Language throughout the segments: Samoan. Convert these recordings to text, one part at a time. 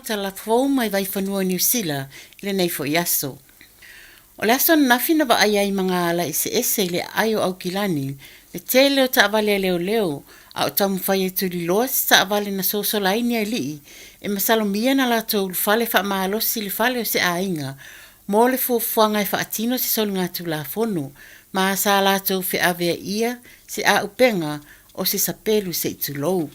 tala fou mai Vaifanua o Niu Sila i lenei foi aso. O le aso ananafi na vaaia ai magaala eseese i le aai o Aukilani le tele o taavale a leoleo a o taumafai e tuliloa se taavale na sosola ai ni alii e masalomia na latou ulufale faamalosi i le fale o se aiga mo le fuafuaga e faatino se soligatulafono ma sa latou feaveaia se aupega o se sapelu se i tulou.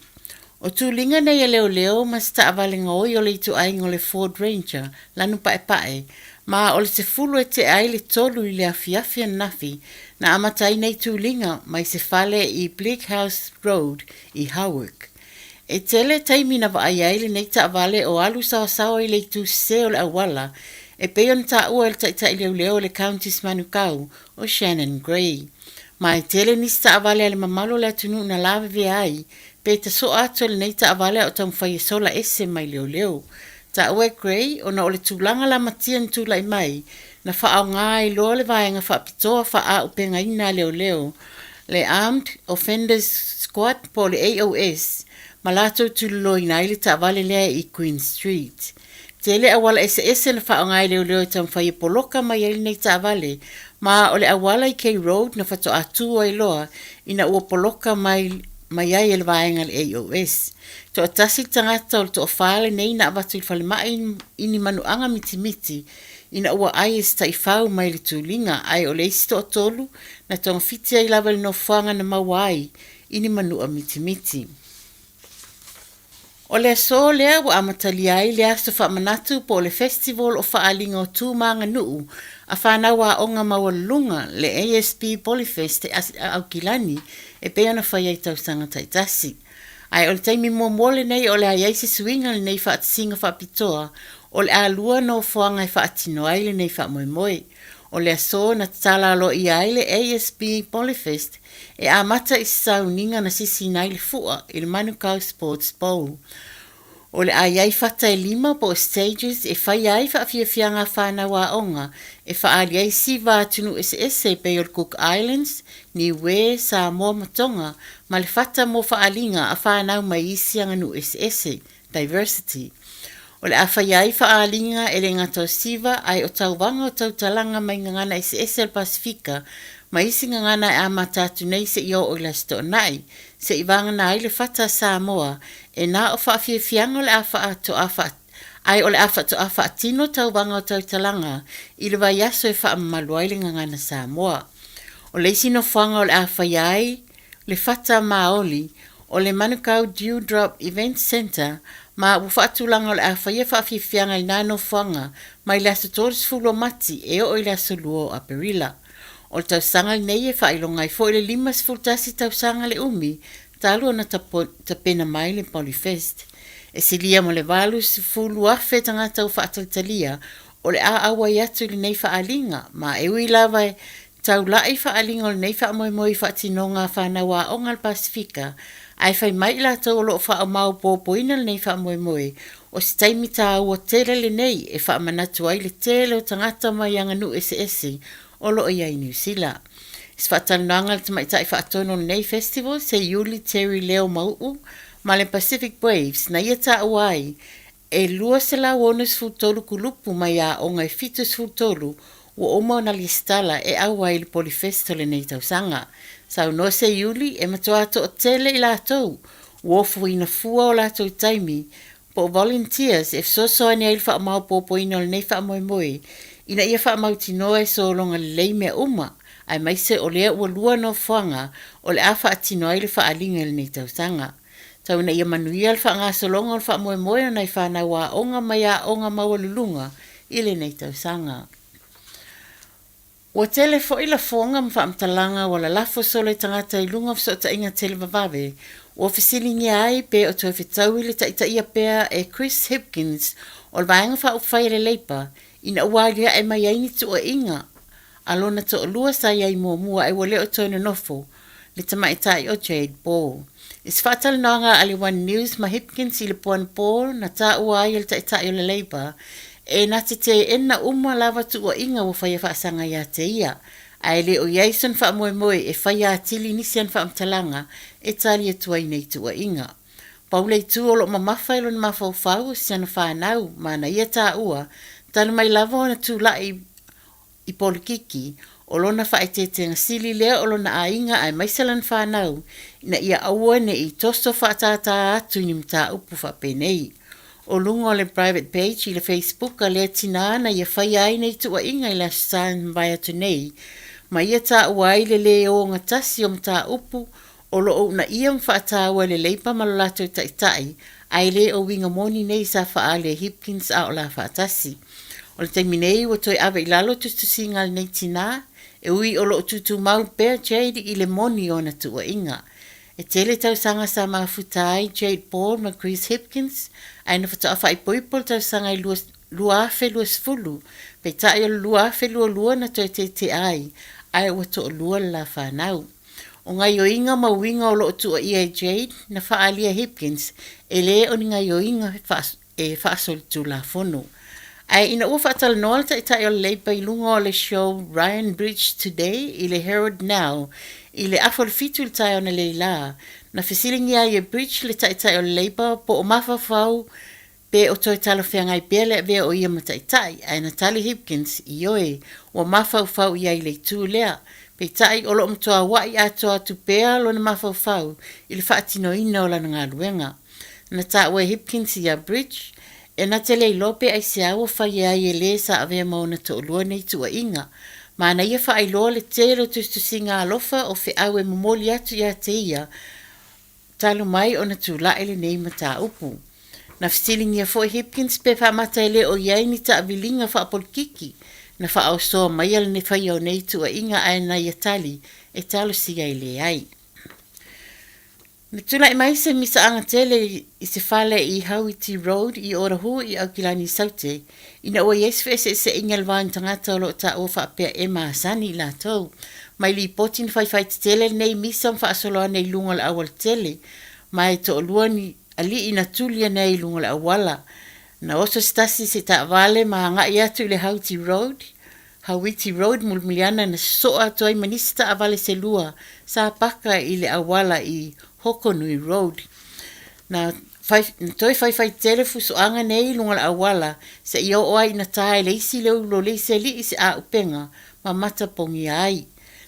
O tuliga nei a leoleo ma se taavale gaoi o le ituaiga o le Ford Ranger lanu paepae, ma o le 10 e tea ai le 3 i le afiafi ananafi na amata ai nei tuliga mai se fale i Bleak House Road i Howick. E tele taimi na vaaia ai lenei taavale o alu saoasaoa i le itu sese o le auala e pei ona taua e le taitai leoleo o le Counties Manukau o Shannon Gray. Ma e tele nisi taavale a le mamalu o le atunuu na lavevea ai pe tasoa atu e lenei taavale a o taumafai e sola ese mai leoleo. Taua e Gray ona o le tulaga lamatia na tulai mai na faaaoga ai loa le vaega faapitoa faaaupegaina a leoleo, le Armed Offenders Squad po o le AOS, ma latou tuliloaina ai le taavale lea i Queen Street. Tele auala eseese na faaaoga e leoleo e taumafai e poloka mai ai lenei taavale, ma o le auala i K Road na faatoa tu ai loa ina ua poloka mai mai ai e le vaega a le AOS. Toatasi le tagata o le toafa lenei na avatu i le falemai i ni manuaga mitimiti ina ua ai e se taifau mai le tuliga, ae o le isi toatolu na togafiti ai lava i le nofoaga na maua ai i ni manua mitimiti. O le aso lea ua amatalia ai le aso faamanatu po o le Festival o Faaaliga o Tu ma Aganuu a Fanau Aoga Maualuluga, le ASB Polyfest a Aukilani e pei ona fai ai tausaga taitasi. Ae o le taimi muamua lenei o le a i ai se suiga i lenei faatasiga faapitoa o le a lua nofoaga e faatino ai lenei faamoemoe. O le aso na tatala aloaia ai le ASB Polyfest e amata i se sauniga na sisiina ai le fua i le Manukau Sports Bowl. O le a i ai fata e lima po o stages e faia ai faafiafiaga a fanau aoga e faaali ai siva a atunuu eseese e pei o le Cook Islands, Niue, Samoa ma Tonga, ma le fata mo faaaliga a fanau mai isi aganuu eseese. Diversity. O le a faia ai faaaliga e le gata o siva ae o tauvaga o tautalaga mai gagana eseese o le Pasefika ma isi gagana e amata atu nei seia oo i le Aso Toonai, se i vagana ai le fata a Samoa e na o faafiafiaga o le a faatoa ae o le a faatoa faatino tauvaga o tautalaga i le vaiaso e faamamalu ai le gagana Samoa. O le isi nofoaga o le a faia ai le fata Māoli o le Manukau Dew Drop Event Centre ma ua faatulaga o le a faia faafiafiaga i na nofoaga mai le aso 30 o Mati e oo i le aso 2 o Aperila. O le tausaga lenei e faailoga ai foi le 51 tausaga le umi talu ona tapena mai le Polyfest. E silia ma le 80,000 tagata ua faatalitalia o le a auai atu i lenei faaaliga ma e ui lava e Taulai faaaliga o lenei faamoemoe i faatinoga a fanau aoga a le Pasefika, ae fai mai i latou o lo o faamaopoopoina lenei faamoemoe, o se taimi taua tele lenei e faamanatu ai le tele o tagata mai aganuu eseese o lo o i ai i Niu Sila. I se faatalanoaga a le tamaitai faatonu o lenei festival, Seiuli Terry Leo Mau'u ma le Pacific Waves na ia taua ai E 263 kulupu mai aoga e 73 ua uma ona lesitala e auai i le Polyfest o lenei tausaga. Saunoa Seiuli e matua toatele i latou ua ofoina fua o latou taimi po o volunteers e fesoasoani ai i le faamaopoopoina o lenei faamoemoe ina ia faamautinoa e sologa lelei mea uma aemaise o lea ua lua nofoaga o le a faatino ai le faaaliga i lenei tausaga. Tau ina ia manuia le faagasologa o le faamoemoe o nai fanau aoga mai aoga maualuluga i lenei tausaga. Ua tele foi lafoga ma faamatalaga ua lalafo solo e tagata i luga o fesootaiga televavave ua fesiligia ai pe o toe fetaui le taitaia pea e Chris Hipkins o le Vaega Faaupufai a le Leipa ina ua aliae mai ai ni tuuaiga a lona toalua sa i ai muamua ae ua le o toe nonofo, le tamaitai o Jade Ball. I se faatalanoaga a le One News ma Hipkins i le po anapo na taua ai e le taitai o le Labour e na te teena uma lava tuuaiga ua faia faasaga ia te ia, ae le o i ai sona faamoemoe e faia atili nisi ana faamatalaga e tali atu ai nei tuuaiga. Pau le itu o lo o mamafa i lona mafaufau o si ana fanau ma ana ia taua, talu mai lava ona tulai i polokiki, o lona faaeteetega sili lea o lona aiga aemaise lana fanau ina ia aua ne i toso faatātā atu i ni mataupu faapenei. O luga o le private page i le Facebook a lea tinā na ia faia ai nei tuuaiga i le Aso Sa na mavae atu nei, ma ia taua ai le lē ogatasi o mataupu o lo o uunaia ma faataua e le Leipa ma lo latou taitai, ae le o uiga moni nei sa faaali e Hipkins a o la faatasi. O le taimi nei ua toe ave i lalo tusitusiga a lenei tinā, e ui o lo o tutumau pea Jade i le moni o ana tuuaiga. E tele tausaga sa mafuta ai Jade Paul ma Chris Hipkins, ae na faatoa faaipoipo le tausaga i 2020, peitai o le 2022 na toe tetea ai, ae ua toalua le la fanau. O gaioiga ma uiga o lo o tuuaia e Jade na faaalia e Hipkins e lē o ni gaioiga e faasolitulafono. Ae ina ua faatalanoa le taitai o le Labour i luga o le show Ryan Bridge Today i le Herald Now i le afa o le 7 i le taeao analeila, na fesiligia ai e Bridge le taitai o le Labour po o mafaufau Pe o toe talafeagai pea le avea o ia ma taitai, ae na tali Hipkins, Ioe, ua mafaufau i ai i le itu lea. Peitai, o lo o matua aua'i atoa atu pea lona mafaufau i le faatinoina o lana galuega. Na taua e Hipkins iā Bridge, e na te le iloa pe aisea ua faia ai e lē sa avea ma ona toalua nei tuuaiga. Ma na ia faailoa le tele o tusitusiga alofa o feau e momoli atu iā te ia, talu mai ona tulai lenei mataupu. Na fesiligia foi Hipkins pe faamata e le o i ai ni taaviliga faapolikiki na faaosoa maia le faia o nei tuuaiga ae na ia tali e talosia e leai. Na tulai mai se misaaga tele i se fale i Hauiti Road i Otahuhu i Aukilani Saute ina ua i ai se feeseeseaiga i le va o ni tagata o lo o taua faapea e masani i latou. Mai lipoti na faifai tetele lenei misa ma faasolo ane i luga o le aualatele ma e toalua ni alii na tuli ane ai i luga o le auala. Na oso se tasi i se taavale ma agai atu i le Hauiti Road, Hauiti Road mulimuli ana na sosoa atu ai ma nisi taavale se lua sa paka i le auala i Hokonui Road. Na, fai, na toe faifai tele fusoaga nei i luga o le auala seia oo ai ina ta e le isi leulo o le isi alii se auupega ma matapogia ai.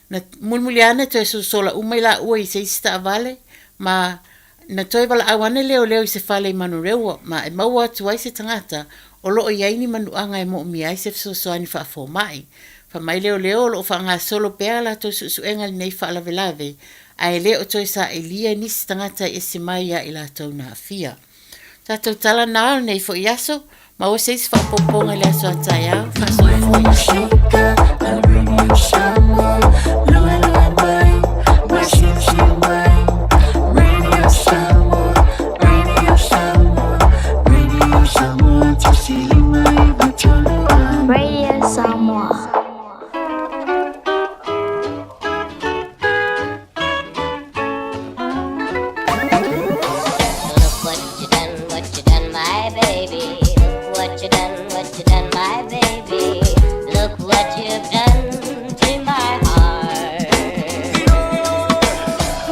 Na mulimuli ane toe sosola uma i laua i se isi taavale ma Na toe valaau ane leoleo i se fale i Manurewa ma e maua atu ai se tagata o lo o i ai ni manuaga e moomia ai se fesoasoani faafomai. Fai mai leoleo o lo o faagasolo pea a latou suesuega i lenei faalavelave ae le o toe sailia nisi tagata e ese mai ia i latou na aafia. Tatou tala na o lenei foi aso, maua se isi faaopoopoga i le aso a taeao, faasoa Radio Samoa. Look what you done, what you done, my baby. Look what you done, what you done, my baby. Look what you've done to my heart.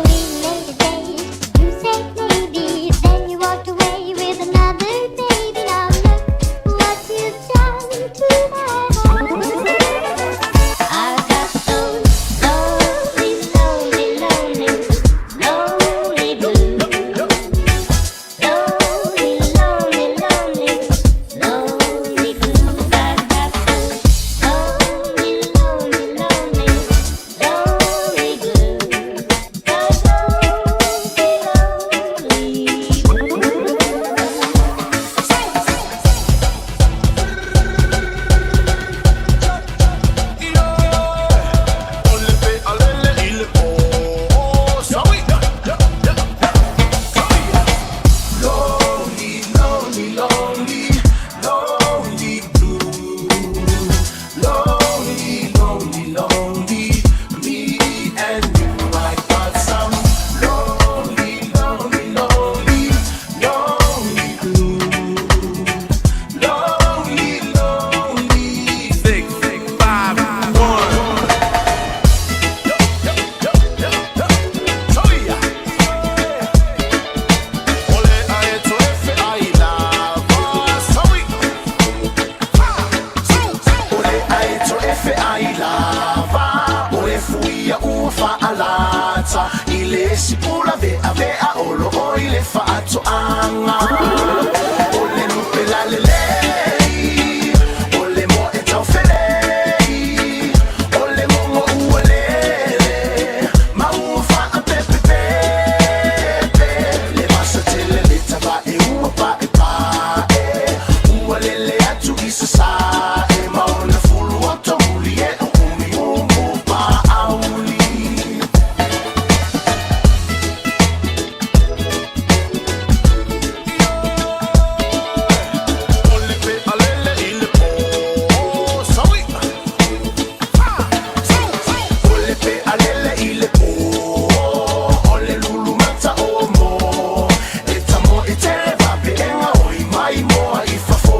We made a date, you said maybe. Then you walked away with another baby. Now look what you've done to my heart. I've got those lonely, lonely, lonely, lonely blues. Lonely, lonely, lonely, lonely blues. mai lava o le fuia ua faalatsa i le isi pula veavea o lo o i le faatoaga. O le lupe lalelei, o le moe taufelei, o le mogo ua lele ma ua faapepepepe. Le vasa tele le tavae ua paepae, ua lele atu i sasae ma ona fulu oto muli e o umuiumu paauli. O le pea lele i le pō, saui. O le pea lele i le pō, o le lulu mata o mo. E tamo e tele vapeega oi mai moa i fafo.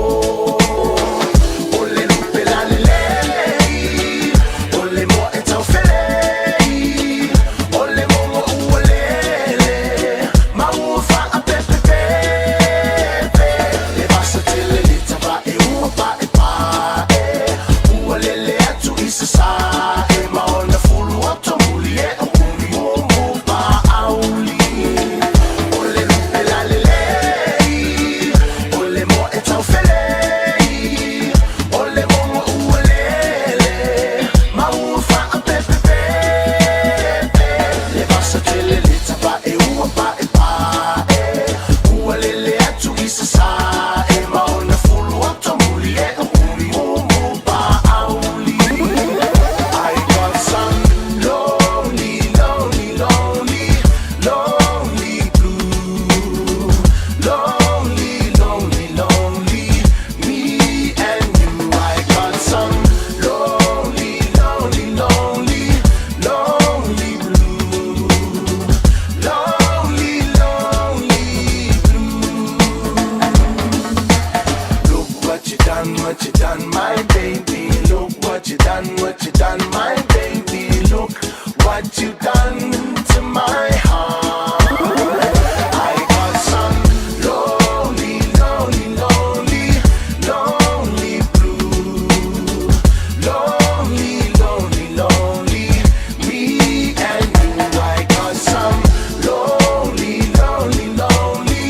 O le lupe lalelei, o le moa e taufelei, o le mogo ua lele, ma ua faapepepepe. Le vasa tele le tavae ua paepae, ua lele atu i sasae ma ona fulu oto muli e o umuiumu paauli. O le lupe lalelei, o le moa e taufelei, o le mogo ua lele, ma ua faapepepepe. Le vasa tele le tavae ua paepae, ua lele atu i sasae ma ona fulu oto muli e o umuiumu paauli. I got some lonely, lonely, lonely, lonely blue. Lonely, lonely, lonely, me and you. I got some lonely, lonely, lonely, lonely blue. Lonely, lonely blue. Look what you done, what you done, my baby. Look what you done, what you done, my baby. Look what you done to my heart. I got some lonely, lonely, lonely, lonely blue. Lonely, lonely, lonely, me and you. I got some lonely, lonely, lonely,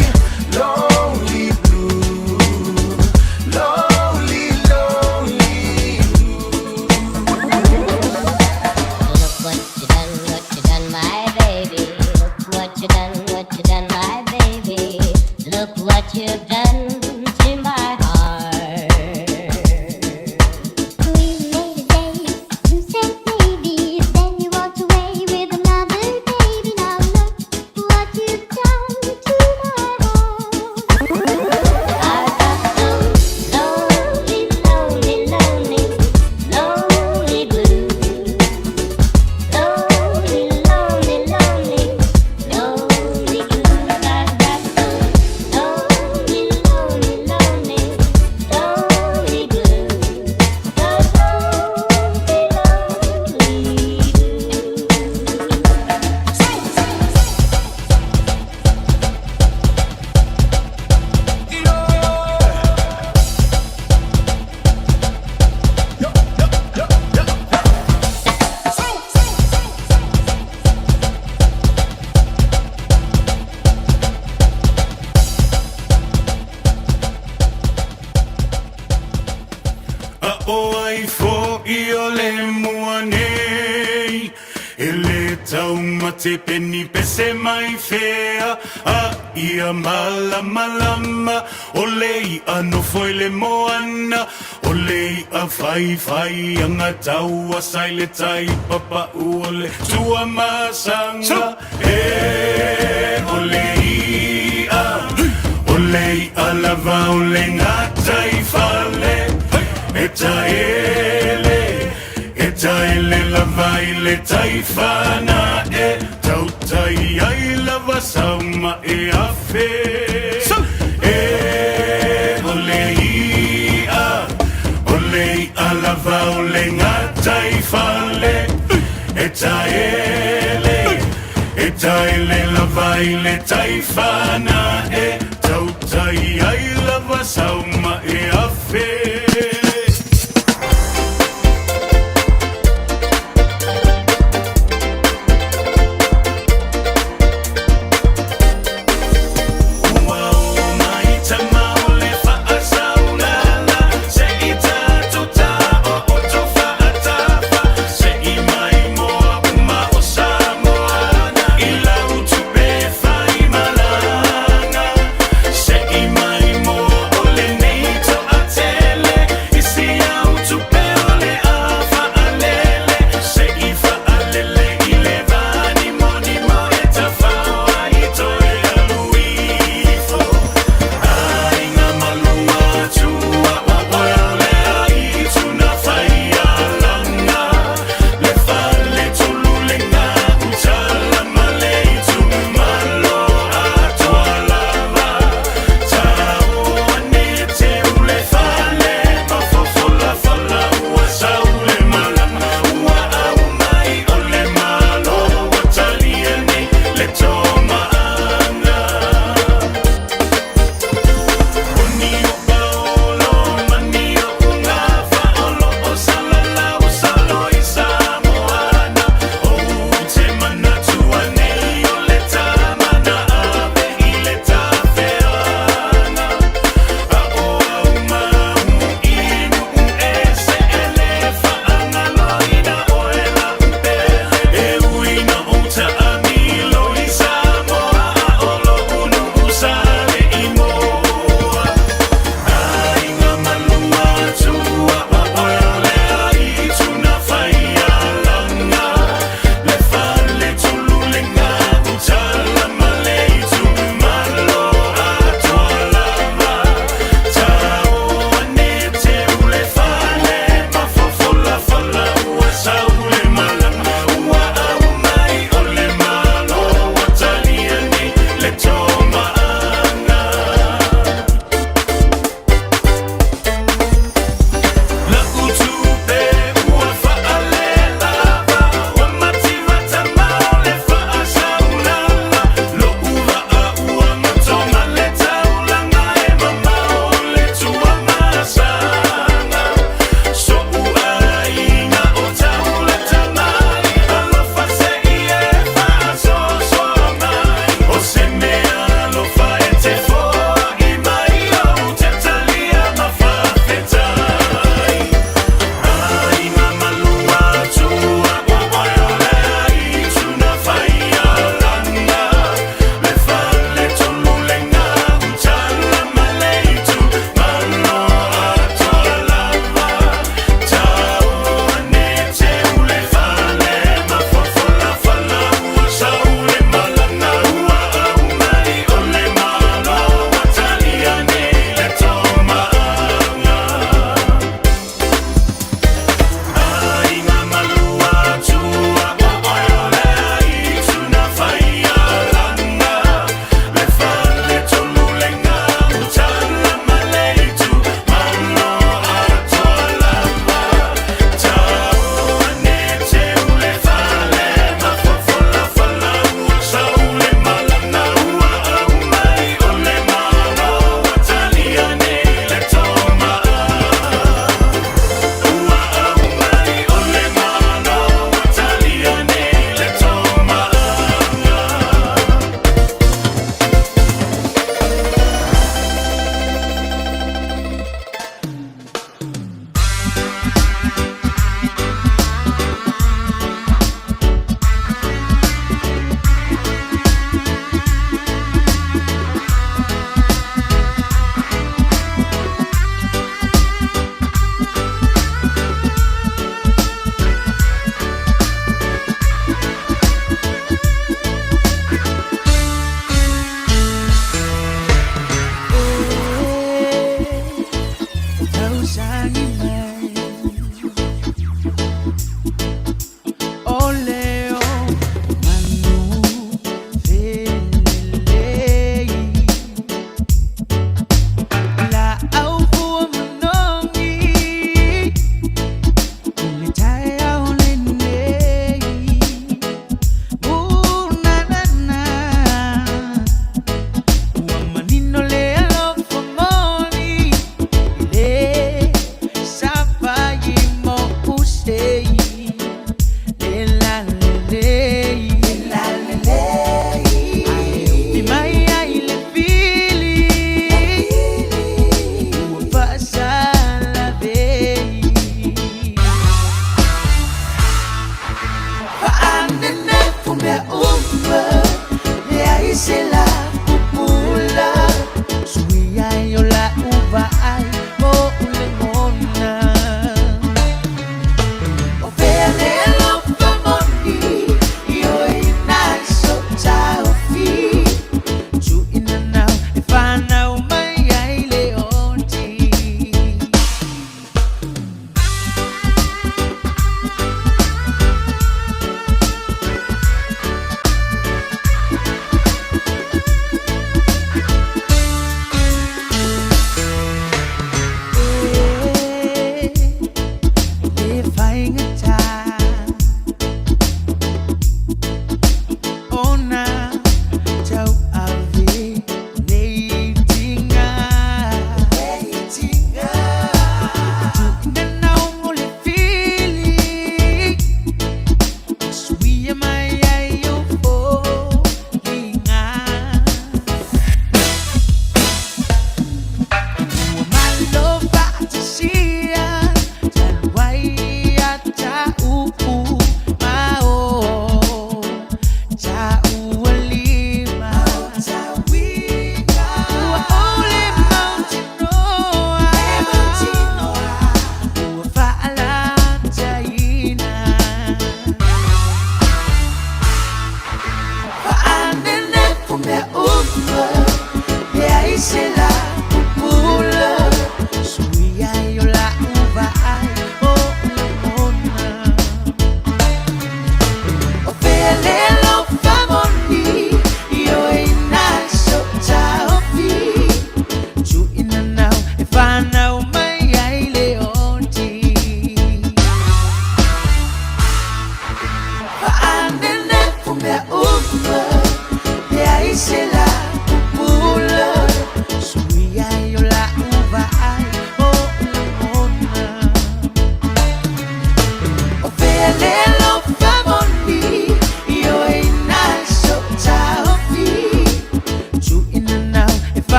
lonely blue. Lonely, lonely. Look what you done, what you done, my baby. Look what you done, what you done, my baby. Look what you've done to my heart. We made a date, you said maybe, then you walked away with another baby. Now look what you've done to my heart. I've got some lonely, lonely, lonely, lonely blues. Lonely, lonely, lonely, lonely blues. I've got some lonely, lonely, lonely, lonely blues. The lonely, lonely blues. A o ai foʻi o le mua nei E le taumate peni pese mai fea A ia malamalama O le i'a nofo i le moana O le i'a faifai aga tauasa i le tai papa'u o le Tuamasaga E o le i'a O le i'a lava o le gataifale E taele E taele lava i le taifana e Tautai ai lava sau ma'e afe E o le i'a O le i'a lava o le gataifale E taele E taele lava i le taifana e Tautai ai lava sau ma'e afe.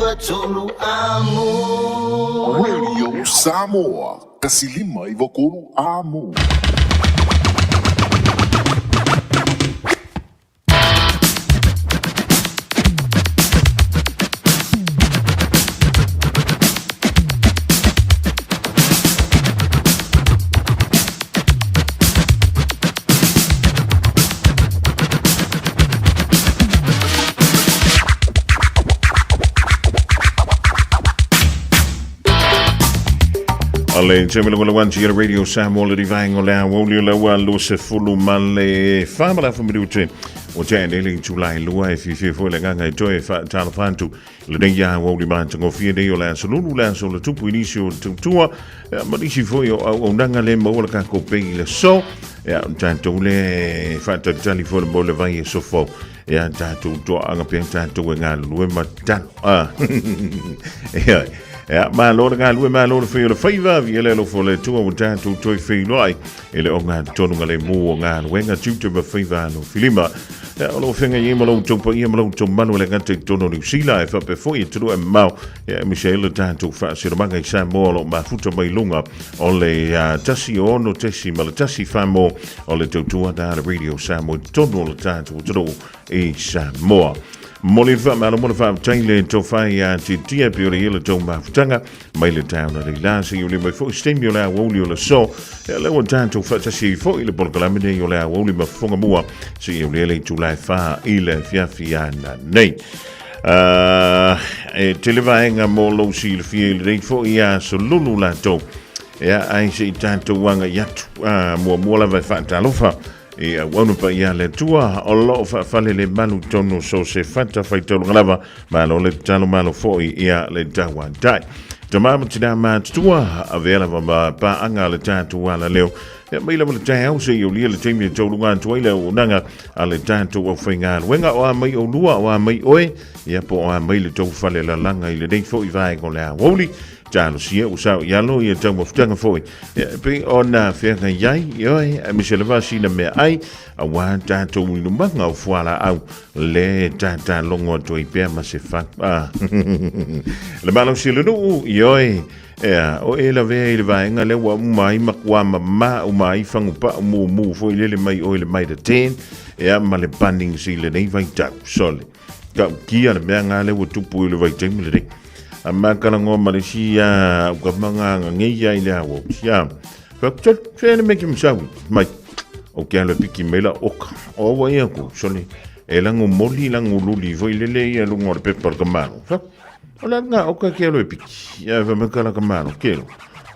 93 amu. Radio Samoa, 153 amu. Ale te mele wala wanti i Radio Samoa le rivaenga o le aoauli o le ua 20 ma le 4 ma le afa minute o te ane le itula e lua e fiafia foi le agaga e toe faatalofa atu lenei aoauli matagofie nei o le aso lulu le aso o le tupu i nisi o le tautua ma nisi foi o auaunaga le maua le tatou pei i le aso. Ia, tatou le faatalitali foi le mo le vai e sofou. Ia, tatou toaaga pea tatou e galulue ma tatalo. Ah. Ia, ia, malo le galue, malo le fai o le faiva, via le alofa o le Atua ua tatou toe feiloai e le ogatotonu ga le mu o galuega tiute ma faiva alofilima. Ia, o lo o feagai ai ma lo outou paia ma lo outou malu e le gata i totonu o Niu Sila, e faapea foi i atunuu e mamao, ia, aemaise ai le tatou faasilomaga i Samoa o lo o mafuta mai luga o le 16.1 whamo o le tautua da le Radio Samoa i totonu o le tatou atunuu i Samoa. Mo le whaamalo mo le whaamtai le tofai ia te tia pe o le ia le tau mafutaga mai le taona le la se i le mai foi steimi o le aouli o le so e le ua tatou faatasi ai foi le polokalame nei o le aouli ma fofoga mua se i le le itula e 4 i le afiafi ana nei. E tele vaega mo lou silafia i lenei foi aso lulu latou. Ea ai se i tatou agai atu. Muamua lava e faatalofa i auauna paia a le Atua o lo o faafale le malu tonu so se fata faitaulaga lava. Malo le tatalo malo foi ia le tauatai. Tama ma tina matutua, avea lava ma paaga a le tatou alaleo. Ia mai lava le taeao seia ulia le taimi e tauluga atu ai le auaunaga a le tatou aufaigaluega. O a mai oulua, o a mai oe, ia po o a mai le tou falelalaga i lenei foi vaega o le aoauli. Talosia ua sao i alo ia taumafutaga foi ia, e pei ona feagai ai ioe, aemaise lava sina meaai auā tatou inumaga o fualaau le tatalogo atu ai pea ma se fa ah. Le malosi o le nuu ioe. Ea, o e lavea i le vaega lea ua uma ai makuā mamā uma ai fagupa'u mumu foi lele mai oe le mai le ten, ea ma le Bunnings i lenei vaitau. Sole, ta'utia le mea gā lea ua tupu i le vaitaimi lenei. A makalagoa ma le isi a ukamaga agagei ai le aoauli. A, fai atu, sole, fea le mea ke masaui mai. O ke alo e piki mai la oka. O aua ia ku, sole, e lago moli, lago luli foi lele ia luga o le pepa o le kamalo. Fai atu, O le aluga oka ke alo e piki, ia fa mai kala ka malo ke lo.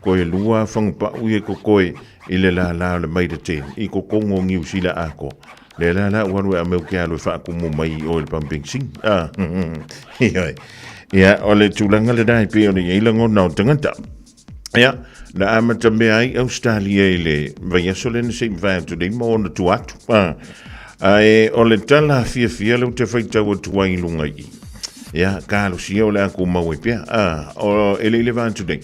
Koe lua fagupa'u ia ko koe i le lālā o le maida ten i ko kongo Niu Sila ako. Le lālā ua alu e ameu ke alo e faakumu mai i oe le pumping sing. Ah, ioe. Ia, o le tulaga lena e pei ona i ai lagona o tagata. Ia, na amata mea ai Australia i le vaiaso lea na se i mavae atu nei ma ona tua atu. Ah, ae o le tala fiafia lea ou te faitau atu ai i luga i i. Ia, talosia o le a tumau ai pea. Ah, o, e le i leva atu nei.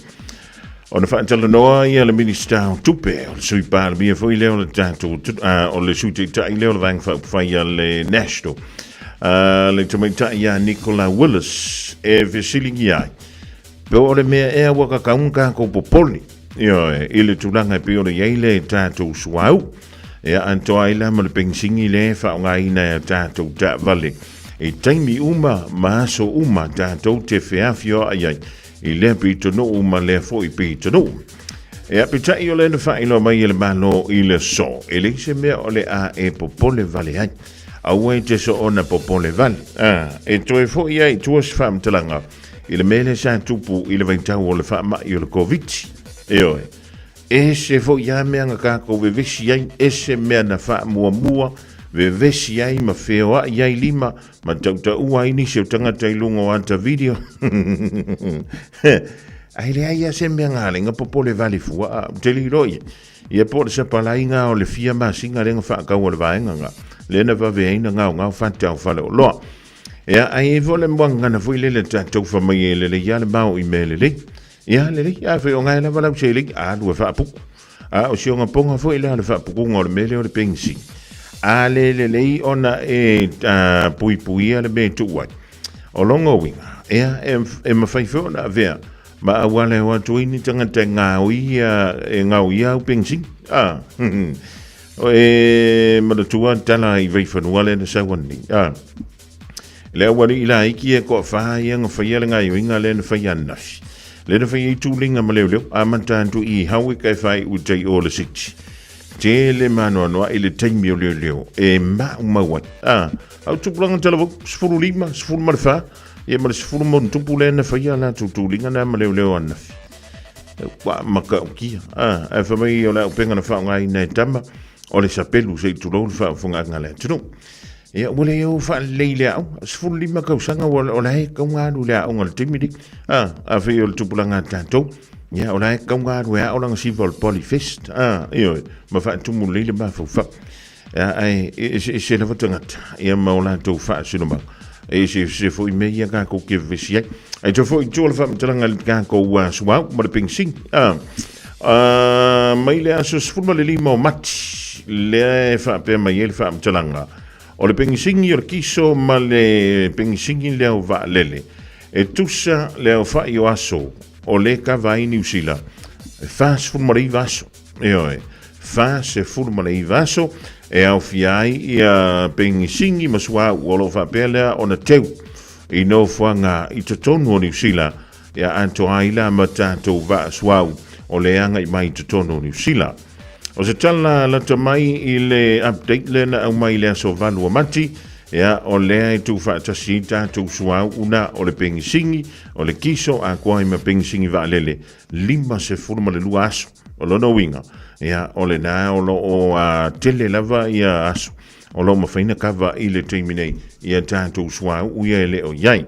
Ona faatalanoa ia le Minista o Tupe, o le Sui Palemia foi lea o le tatou, o le Sui Taitai lea o le Vaega Faaupufai a le National, le tamaitai ia Nicola Willis, e fesiligia ai, Po o le mea ea ua kakau ona tatou popole, ioe, i le tulaga e pei ona i ai le tatou suauu. Ia, atoa ai la ma le penisini lea e faaaogaina e a tatou taavale i taimi uma ma aso uma tatou te feafioai ai i lea pitonuu ma lea foi pitonuu. Ia, peitai o lea na faailoa mai e le Malo i le aso, e leai se mea o le a e popole vale ai. Aua e te soona popole vale. A, e toe foi ai i tua se faamatalaga i le mea lea sa tupu i le vaitau o le faamai o le Koviti. Ioe, ese foi lava mea na tatou vevesi ai, ese mea na faamuamua vevesi ai ma feoai ai lima ma tautaua ai nisi o tagata i luga o ata video. Ae leai lava se mea na ala ai na popole vale fua, a ou te le iloa i ai. Ia po o le sapalaiga o le fia masina lea na faatau a le vaega na, lea na vave ai na gaogao fata o faleoloa. Ia, ae i ai foi le muagagana foi lele tatou fai mai e lelei lava le mao i mea lelei. Ia, lelei, a fai o gae lava lau seleni, alu e faapuku. A o si ona poga foi lea o le faapukuga o le mea lea o le penisini. A le lelei ona e puipuia le mea e tuu ai. O lona uiga, Ia, e, e mafai foi ona avea ma auala e o atu ai ni tagata e gaoi ia, e gaoia au penisini. A, e manatua le tala i Vaifanua lea na sau ananei. A, le aualii laiti e toafa ia na faia le gaioiga lea na faia ananafi. Lea na faia ai tuliga ma leoleo, amata atu i Howick ae faaiu i tai o le City. Tele ma anoanoai le taimi o leoleo e maumau ai. A, au tupulaga talavou, 15, 14, ia ma le 10 ma ona tupu lea na faia a latou tuliga na ma leoleo ananafi. Ua matautia. A, ae fai mai o le auupega na faaaogaina e tama, o le sapelu se i tulou le faafofogaaga a le atunuu. Ia, ua le o faalelei i le aoga. 15 tausaga ua, o la e tatau ona alu i le aoga i le taimi lenei. A, afai o le tupulaga a tatou, ia, o la e tatau ona alu e ao lana siva o le Polyfest. A, ioe, ma faatumu lelei le mafaufau. Ia, ae e eseese lava tagata, ia ma o latou faasinomaga. E eseese foi mea ia tatou te vevesi ai. Ae toe foi i tua le faamatalaga i le tatou suauu ma le penisini. A, a, mai le aso 15 o Mati, lea e faapea mai ai le faamatalaga, o le penisini o le kiso ma le penisini lea o vaalele, e tusa le aofai o aso o le kava ai Niu Sila, e 49 aso. Ioe, 49 aso e aofia ai ia penisini ma suauu o lo o faapea lea ona teu i nofoaga i totonu o Niu Sila, ia atoa ai la ma tatou vaa suauu o le agai mai i totonu o Niu Sila. O se tala lata mai i le update lea na aumai i le aso 8 o Mati, ia, o lea e tuufaatasi ai tatou suauu na o le penisini, o le kiso atoa ai ma penisini vaalele 52 aso. O lona uiga, ia, o lena o lo o tele lava ia aso o lo o mafai ona kava i le taimi nei ia tatou suauu ia e le o i ai.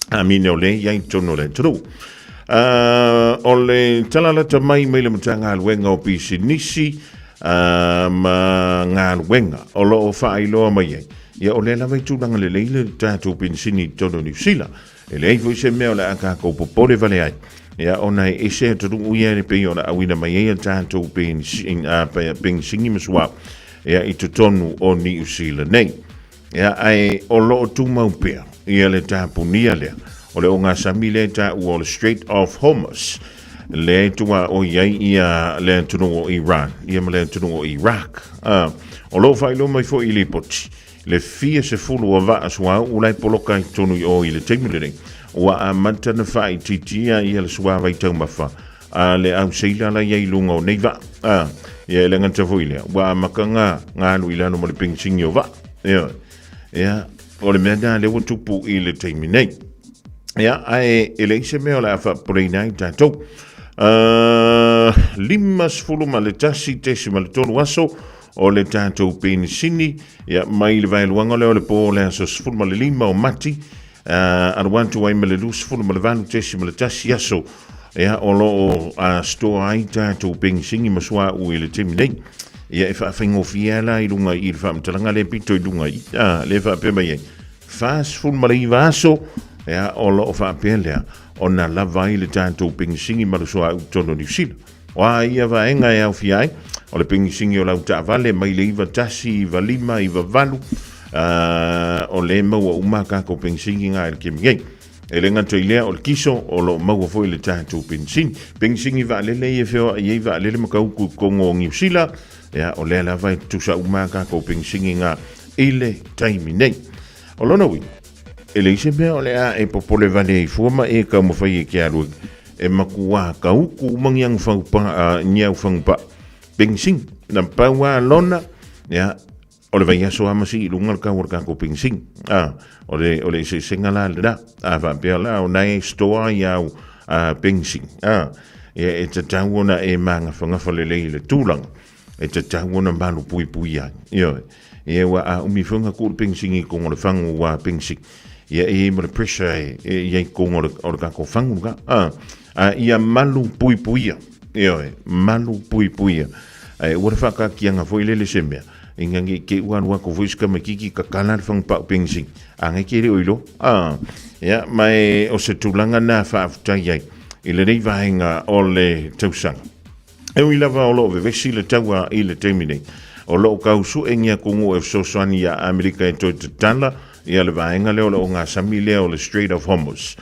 Amine o lea e i ai i totonu o le atunuu. O le tala lata mai mai le Matagaluega o Pisinisi ma Galuega o lo o faailoa mai ai, ia o lea lava e tulaga lelei le tatou penisini i totonu o Niu Sila. E leai foi se mea o le a tatou popole vale ai, ia ona e ese atunuu ia e pei ona auina mai ai a tatou penisini ma suauu ia i totonu o Niu Sila nei. Ia, ae o lo o tumau pea ia le tapunia lea o le ogasami lea e taua o le Strait of Hormuz, lea e tuaoi ai ia le atunuu o Iran ia ma le atunuu o Iraq. O lo o faailoa mai foi i lipoti le fia sefulu o vaa suauu la e poloka ai totonu i o i le taimi lenei, ua amata ona faaitiitia ia le suavai taumafa a le au seila la i ai i luga o nei vaa. A, ia e le gata foi lea, ua amata ona alu i lalo ma le penisini o vaa. Ia, ia, o le mea lena lea ua tupu i le taimi nei. Ia, ae e leai se mea o le a faapopoleina ai tatou. 51.3 aso o le tatou penisini, ia, mai le vaeluaga lea o le po o le aso 15 o Mati, alu atu ai ma le 28.1 aso, ia, o lo o store ai tatou penisini ma suauu i le taimi nei. Ia, e faafaigofie lava la i luga i le faamatalaga lea pito i luga i, lea e faapea mai ai, 49 aso, ia, o lo o faapea lea ona lava ai le tatou penisini ma le suauu i totonu o Niu Sila. O a ia vaega e aofia ai, o le penisini o lau taavale mai le 91, 95, 98, o lea e maua uma a tatou penisini na i le taimi nei. E le gata i lea, o le kiso, o lo o maua foi le tatou penisini. Penisini vaalele ia e feoai ai vaalele ma tautu i totonu o Niu Sila, ia, o lea lava e tutusa uma a tatou penisini na i le taimi nei. O lona uiga, e leai se mea o le a e popole vale ai fua ma e taumafai e te alu e matua tautu uma ni agufagu paa penisini. Na pau lava lona, ia, o le vaiaso lava ma sii i luga le tau o le tatou penisini. A, o le, o le eseesega la lena. A faapea la, o na e store ai au penisini. A, ia, e tatau ona e magafagafa lelei i le tulaga e tatau ona malupuipuia ai. Ioe. Ia ua a umi foi ona tuu le penisini i totonu o le fagu ua penisini. Ia e i ai ma le pressure e, e i ai i totonu o le, o le tatou fagu lena. A, a ia malupuipuia. Ioe, malupuipuia. Ae ua le faataatiaga foi lele se mea, ina ne i te i ua alu atu foi si tamaititi tatala le fagu pau penisini, a na e te le o iloa. A, ia, ma e o se tulaga lena faafetai ai i lenei vaega o le tausaga. E ui lava o lo o vevesi le taua i le taimi nei, o lo o tau sue ni atunuu e fesoasoani iā Amerika e toe tatala ia le vaega lea o le ogasami lea o le Strait of Hormuz.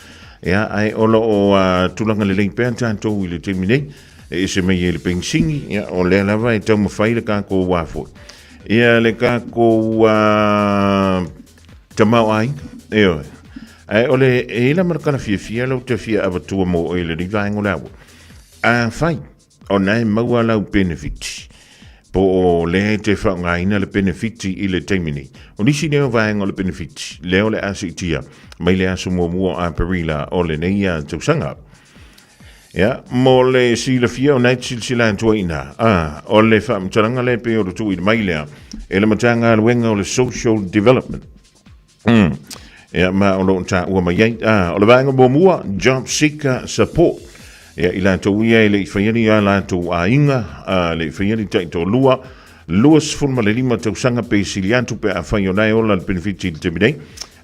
Ia, ae o lo o tulaga lelei pea tatou i le taimi nei, e ese mai ai le penisini, ia, o lea lava e taumafai le tatou foi. Ia, le tatou tamaoaiga, ioe. Ae o le, e i la ma le tala fiafia lea ou te fia avatua mo oe i lenei vaega o le aua. Afai, ona e maua lau penefiti, po o lea e te faaaogaina le penefiti i le taimi nei. O nisi nei o vaega o le penefiti, lea o le a siitia mai le aso muamua o Aperila o lenei tausaga. Ia, mo le silafia o nai silasila atu ai ina, a, o le faamatalaga lea pei o le tuuina mai lea e le Matagaluega o le Social Development. Ia, ma o lo o taua mai ai. Ah, o le vaega muamua, Job Seeker Support. Ia, i latou ia e le i faia ni a latou aiga, a, le i faia ni taitoalua, 25 tausaga pe sili atu pe afai o la e ola le penefiti i le taimi nei.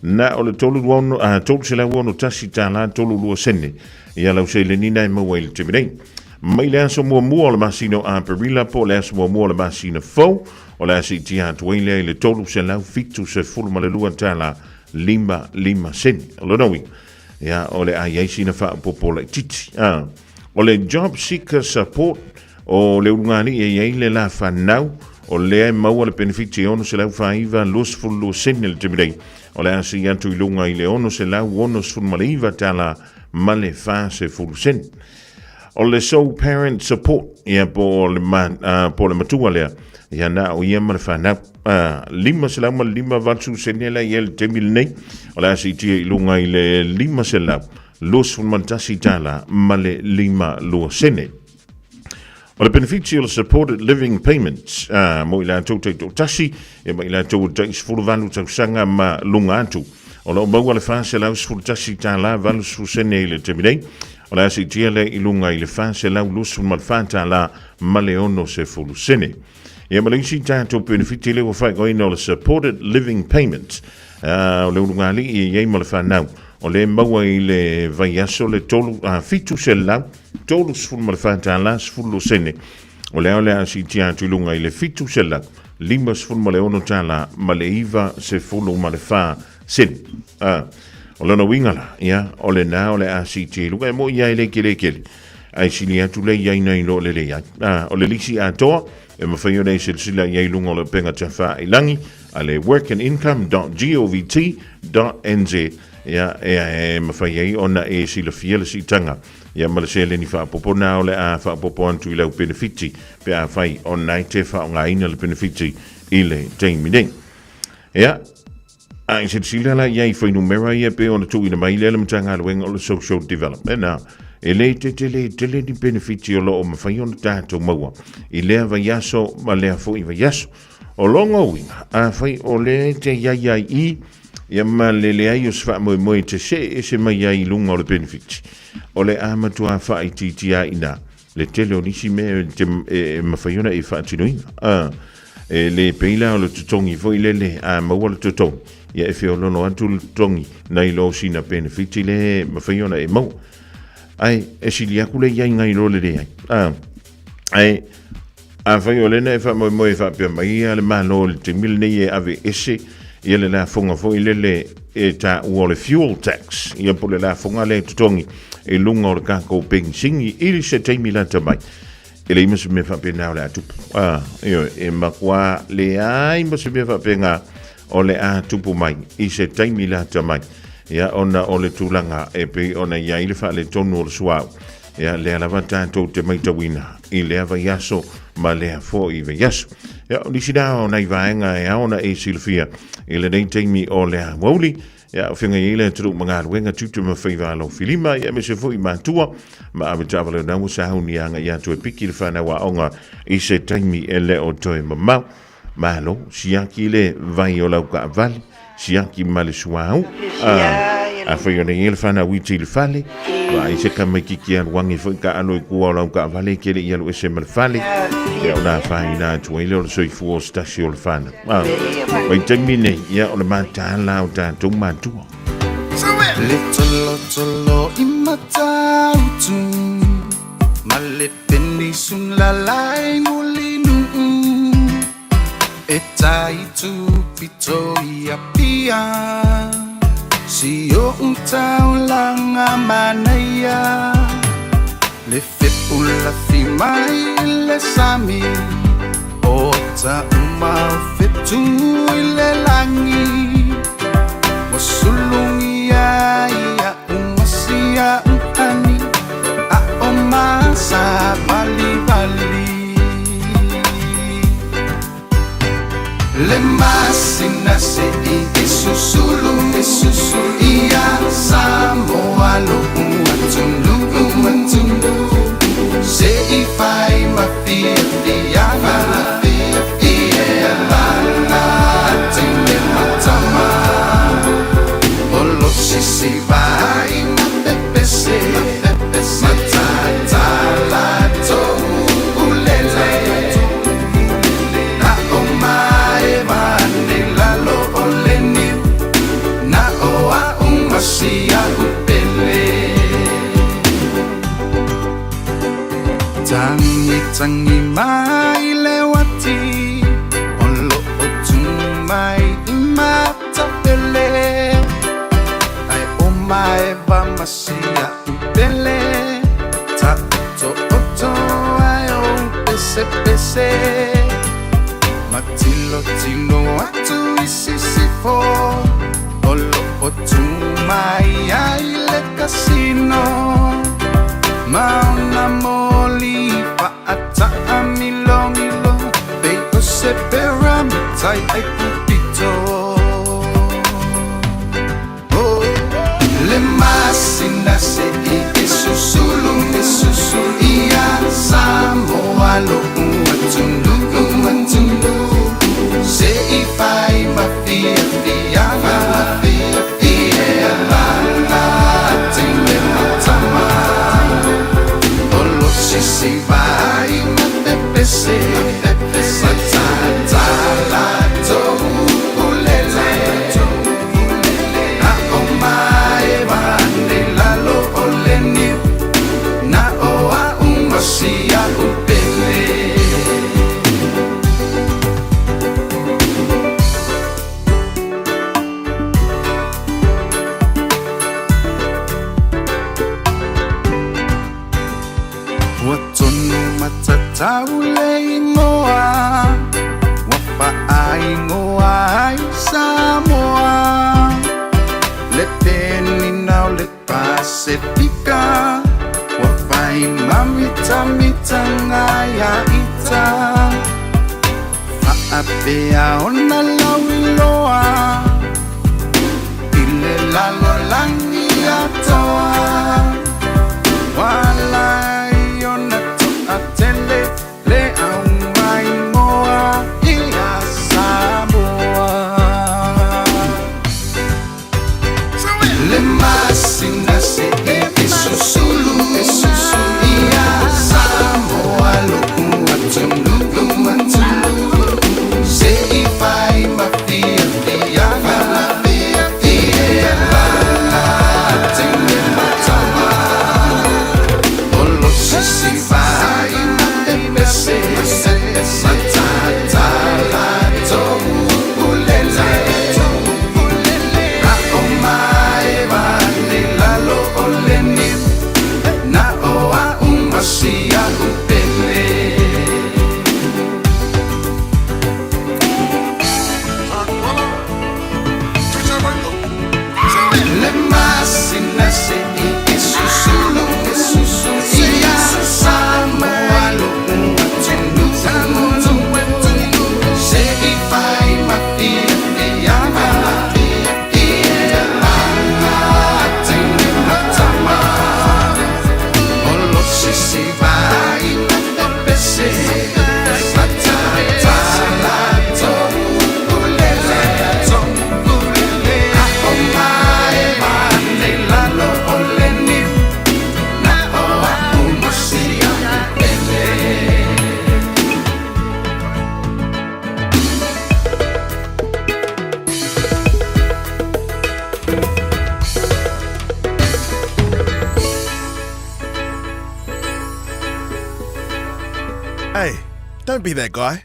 Na o le 36, ah, 361 tālā 32 sene. Ia lau seleni na e maua i le taimi nei. Mai le aso muamua o le masina o Aperila po o le aso muamua o le masina fou, o le a siitia atu ai lea i le $372 55 sene. O lona uiga, ia, o le a i ai sina faaopoopo laitiiti. A, o le Job Seeker Support, o le ulugalii e i ai le la fanau, o lea e maua le penefiti e $649 22 sene le taimi nei, o le a sii atu i luga i le $669 ma le 40 sene. O le sole parent support, ia po o le, ma, po o le matua lea, ia na o ia ma le whanau. 505 sene la ia le taimi lenei, o le a siitia i luga i le 521 tālā ma le 52 sene. O le benefiti o le Supported Living Payments, mo i latou taitoatasi, ia ma i latou o tai 18 tausaga ma luga atu. O lo o maua le $411 tālā 80 sene i le taimi nei, O le a siitia lea i luga i le $424 ma le 60 sene. Ia ma le isi tatou penefiti lea ua faaigoaina o le Supported Living Payment, o le ulugalii e i ai ma le fanau, o lea e maua i le vaiaso le $734 12 sene. O lea o le a siitia atu i luga i le $756 ma le 94 sene. O lona uiga la, ia, o lena o le a siitia i luga, e moni lava e le tele tele, ae sili atu le i ai nai lo le leai. O le lisi atoa, e mafai ona e silasila i ai i luga o le upega tafailangi a le workandIncome.govt.nz, ia, e mafai ai ona e silafia le siitaga, ia, ma le seleni faaopoopo na o le a faaopoopo atu i lau penefiti pe afai ona e te faaaogaina le penefiti i le taimi nei. Ia, A i silasila la i ai i fuainumera ia pei ona tuuina mai lea le Matagaluega o le Social Development, a e le tetele tele ni penefiti o lo o mafai ona tatou maua i lea vaiaso ma lea foi vaiaso. O lona uiga, afai o lea e te i ai ai i, ia ma le leai o se faamoemoe e te see ese mai ai i luga o le penefiti, o le a matua faaitiitia ai i ina le tele o nisi mea e, te, e, e mafai ona e faatinoina. A, e le pei la o le totogi foi lele, a maua le totogi, ia e feoloolo atu le totogi nai lo sina penefiti le e mafai ona e maua. Ae, e sili atu le iai nai lo le leai. A, ae, afai o lena e faamoemoe e faapea mai ia le Malo i le taimi lenei e ave ese ia le lafoga foi lele e taua o le fuel tax, ia po o le lafoga lea e totogi i luga o le tatou penisini i se taimi lata mai. E leai ma se mea faapena o le a tupu. Ah, ioe, e matua leai ma se mea faapena o le a tupu mai i se taimi lata mai. Ia, ona o le tulaga e pei ona i ai le faaletonu o le suauu. Ia, lea lava tatou te maitauina i lea vaiaso ma lea foi vaiaso. Ia, o nisi na o nai vaega e ao ona e silafia i lenei taimi o le aoauli. Ia, o feagai ai le atunuu ma galuega tiute ma faiva alofilima, ia aemaise foi matua ma ave taavale o ua sauni agai atu e piki le fanau aoga i se taimi e le o toe mamao. Malo, siaki le vai o lau taavale, siaki ma le suauu. Afai o nei e le fanau iti i le fale, vaai se tamaititi alu ane foi taalo i tua o lau taavale e te le i alu ese ma le fale, ia ona afaina atu ai lea o le soifua o se tasi o le fanau. Vaitaimi nei, ia o le mataala o tatou matua. Le tolotolo i Matautu ma le penisula i Mulinuu e tai tupito i Apia. ia Si oʻu taulaga manaia Le fepu lafi mai i le sami O ata uma o fetu i le lagi Ua sulugia iaʻu ma si aʻu ani Aʻo masavalivali Le masina seʻi e susulu e susulu Ia Samoa loʻu atunuu atunuu Seʻi fai ma fiafiaga Ia lala teine ma tama Olo sisi vai ma pepese Matata latou ulele Na o mae mane lalo o le niu Na o a'u ma si a'u pele Tagi tagi mai le uati O lo'o tu mai i Matapele Ae o maeva ma si a'u pele Ta'oto'oto ae o pesepese Matilotilo atu i sisifo O lo'o tu mai ai le kasino Ma ona moli fa'ata'amilomilo Pei o se pyramitai ai pupito Oh, le masina seʻi e susulu e susulu Ia Samoa loʻu atunuu atunuu Seʻi fai ma fiafiaga Ia lala teine ma tama Olo sisi vai ma pepese Matata latou ulele Na o maeva ane lalo o le niu Na o a'u ma si a'u pele Ua tonu matatau le igoa Ua faaigoa ai Samoa Le penina o le Pasefika Ua fai ma mitamitaga ia ita Faapea ona lauiloa I le lalolagi atoa Ua ala ai ona toatele Le aumaimoa ia Samoa Le masina seʻi e susulu e susulu Ia Samoa loʻu atunuu atunuu Seʻi fai ma fiafiaga Ia lala teine ma tama Olo sisi vai ma pepese Matata latou ulele Na o maeva ane lalo o le niu Na o a'u ma si a'u pele Le masina seʻi e susulu e susulu Ia Samoa loʻu atunuu Seʻi fai ma fiafiaga Ia lala teine ma tama Olo sisi vai ma pepese Matata latou ulele Na o maeva ane lalo o le niu Na o a'u ma si a'u pele Hey, don't be that guy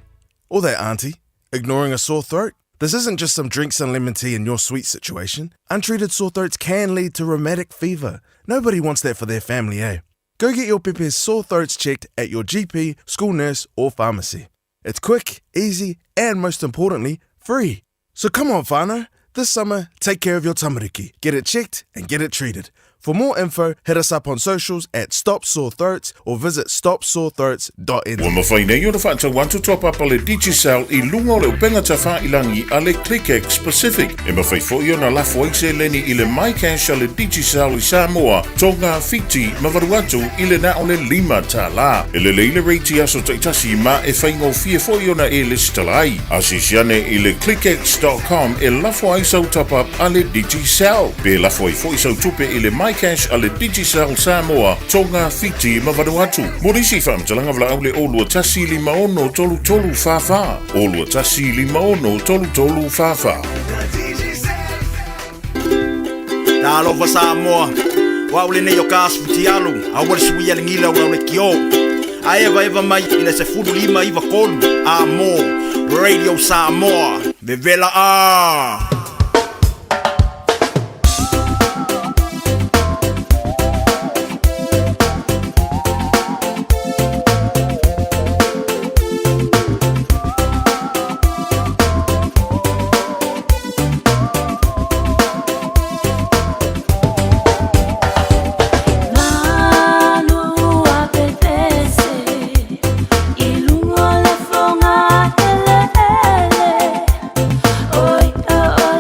or that auntie ignoring a sore throat. This isn't just some drinks and lemon tea in your sweet situation. Untreated sore throats can lead to rheumatic fever. Nobody wants that for their family, eh? Go get your pepe's sore throats checked at your GP, school nurse, or pharmacy. It's quick, easy, and most importantly, free. So come on, whānau. This summer, take care of your tamariki. Get it checked and get it treated. For more info, hit us up on socials at Stop Sore Throats or visit stopsorethroats.nz. Ua mafai nei ona faatau atu top up a le Digicel i luga o le upega tafailangi a le ClickX Pacific. E mafai foi ona lafo ai seleni i le MyCash a le Digicel i Samoa, Tonga, Fiti ma Vanuatu i le na o le $5. E lelei le rate i aso taitasi ma e faigofie foi ona e lesitala ai. Asiasi ane i le clickx.com e lafo ai sau top up a le Digicel. Pe lafo ai foi sau tupe i le MyCash a le Digicel Samoa, Tonga, Fiti ma Vanuatu. Mo nisi faamatalaga valaau le 021 56 33 44, 021 56 33 44. Talofa Samoa, o au lenei o ka asu futialu, aua le suia le gila o le kio. A eva eva mai i le 15 93 a mo Radio Samoa, vevela a. Oi, oh,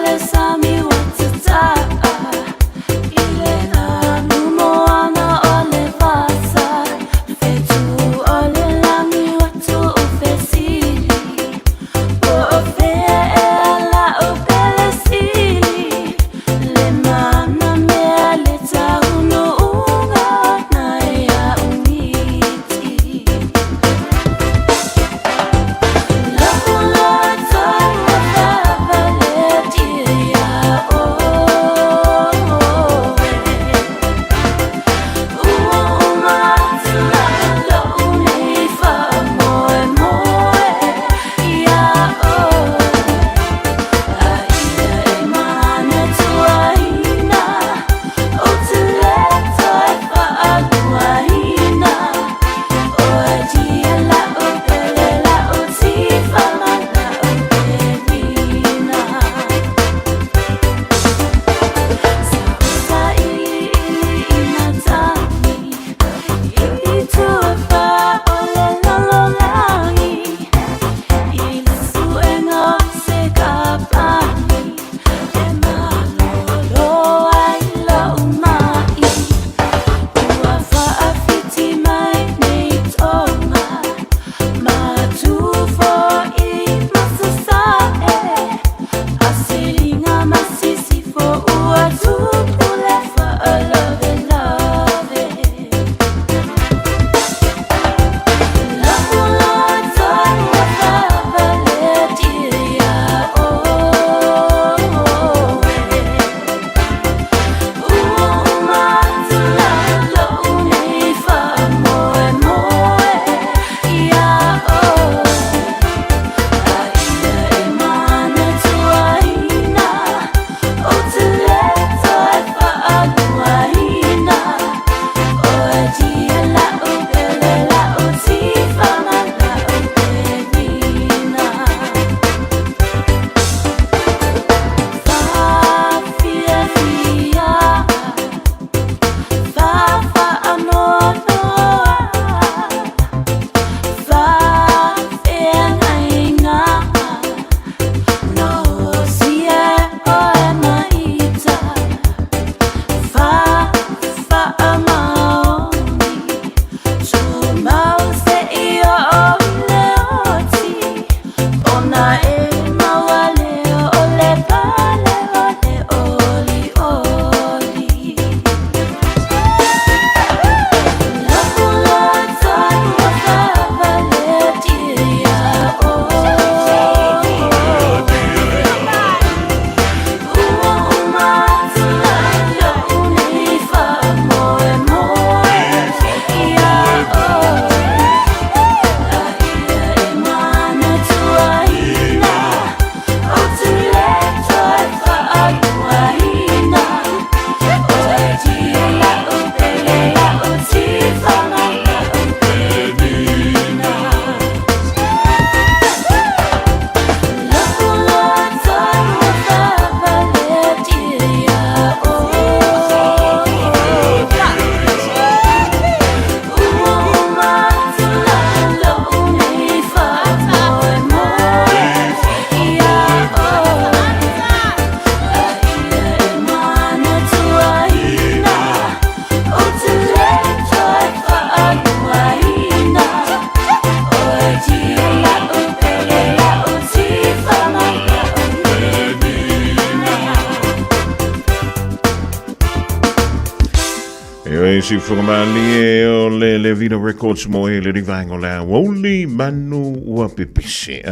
Siufoga malie o le Levita Records mo e le rivaenga o le aoauli manu ua pepese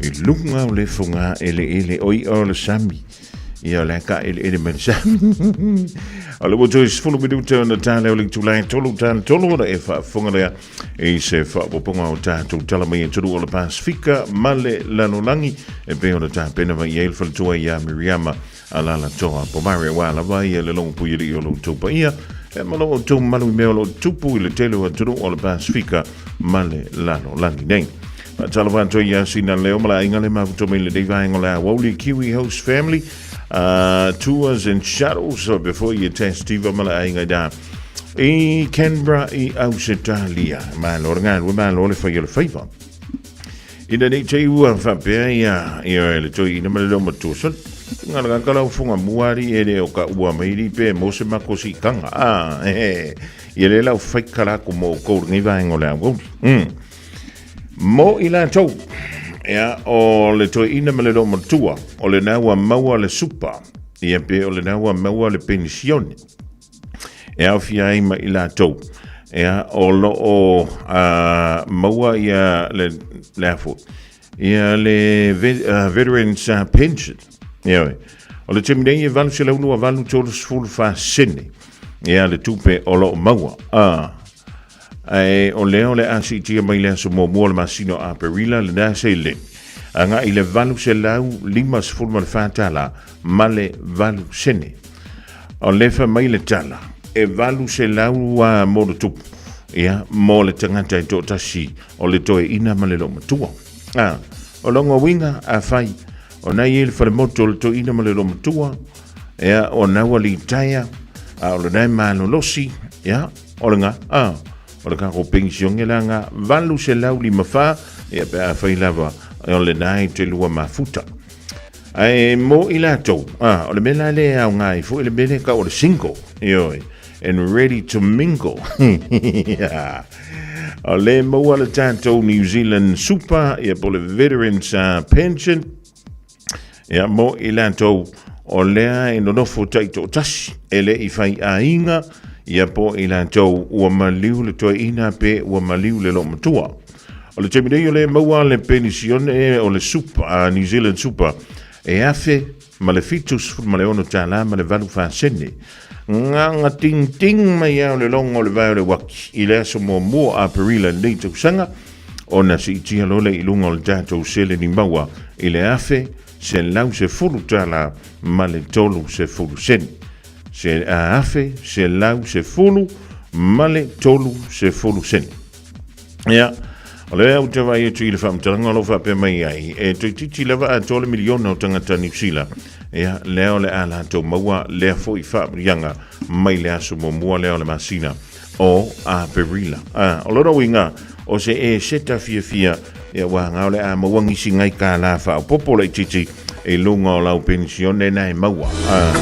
i luga o le foga ele ele o ia o le sami. Ia o le ka ele ele mai le sami. O le ua toe 10 minuta ona tale o le itula e tolu tale tolu ona e faafofoga lea i se faaopoopoga o tatou tala mai atunuu o le Pasifika ma le lalolagi e pei ona tapena mai i ai le faletua ia Miriama Alalatoa Pomare aua lava ia le logo puialii o lo outou paia e ma lo outou mamalu i mea o lo o tupu i le tele o atunuu o le Pasifika ma le lalolagi nei. Faatalofa atu ai ia Sina Leo ma le aiga le mafuta mai lenei vaega o le aoauli Kiwi Host Family Tours and Shuttles faapea foi ia Tess Diva ma le aiga i da i Canberra i Ausetalia. Malo le galue, malo le fai o le faiva. Ina nei te ua faapea ia ia le toeaina ma le loomatua sole. Ngala ka lau funga muari e le o ka ua mai li pe mo se mako si kanga. Ah, he. Ia le lau fai kala ko mo ko ngi vaenga o le aoauli. Mo i latou, ia, o le toeaina ma le loomatua, o lena ua maua le supa, ia pe o lena ua maua le penisione. E aofia ai ma i latou, ia, o lo o maua ia le, le a foi, ia le Veterans Pension. Ia, o le taimi nei e 828.34 sene, ia, le tupe o lo o maua. Ae o lea o le a siitia mai le aso muamua o le masina o Aperila lena seleni, agai i le $854 ma le 8 sene. O lea fai mai le tala, e 800 mo le tupu, ia, mo le tagata e toatasi o le toeaina ma le loomatua. A, o lona uiga, afai o na i ai le falemotu o le toeaina ma le loomatua, ia, o na ua litaea, a o lena e malolosi, ia, O le ga, a, o le kako penisione la ga 854, ia pe afai lava o lena e te lua mafuta. Ae mo i latou, a, o le mea la lea e aoga ai foi le mea lea e tau o le single, ioe, and ready to mingle. O le maua le tatou New Zealand Super, ia po o le Veterans Pension, Ia, mo i latou o lea e nonofo taitoatasi, e le i fai aiga, ia po i latou ua maliu le toeaina pe ua maliu le loomatua. O le taimi nei o lea e maua le penisione o le super, New Zealand Super, e afe ma le 76 tālā ma le 8 fāsene. Nganga tingting mai au le logo o le vae o le uaki i le aso muamua o Aperila i lenei tausaga, ona siitia loa lea i luga o le tatou seleni maua i le $1,110 ma le 30 sene. Se $1,110 ma le 30 sene. Ia, o lea ou te vaai atu i le faamatalaga o lo o faapea mai ai, e toeitiiti lava atoa le miliona o tagata Niu Sila, ia, lea o le a latou maua lea foi faamanuiaga mai le aso muamua lea o le masina o Aperila. A, o lona uiga, o se eseta fiafia, ia ua nga o le a maua nisi ngai kālā faaopoopo laitiiti i luga o lau penisione na e maua. A,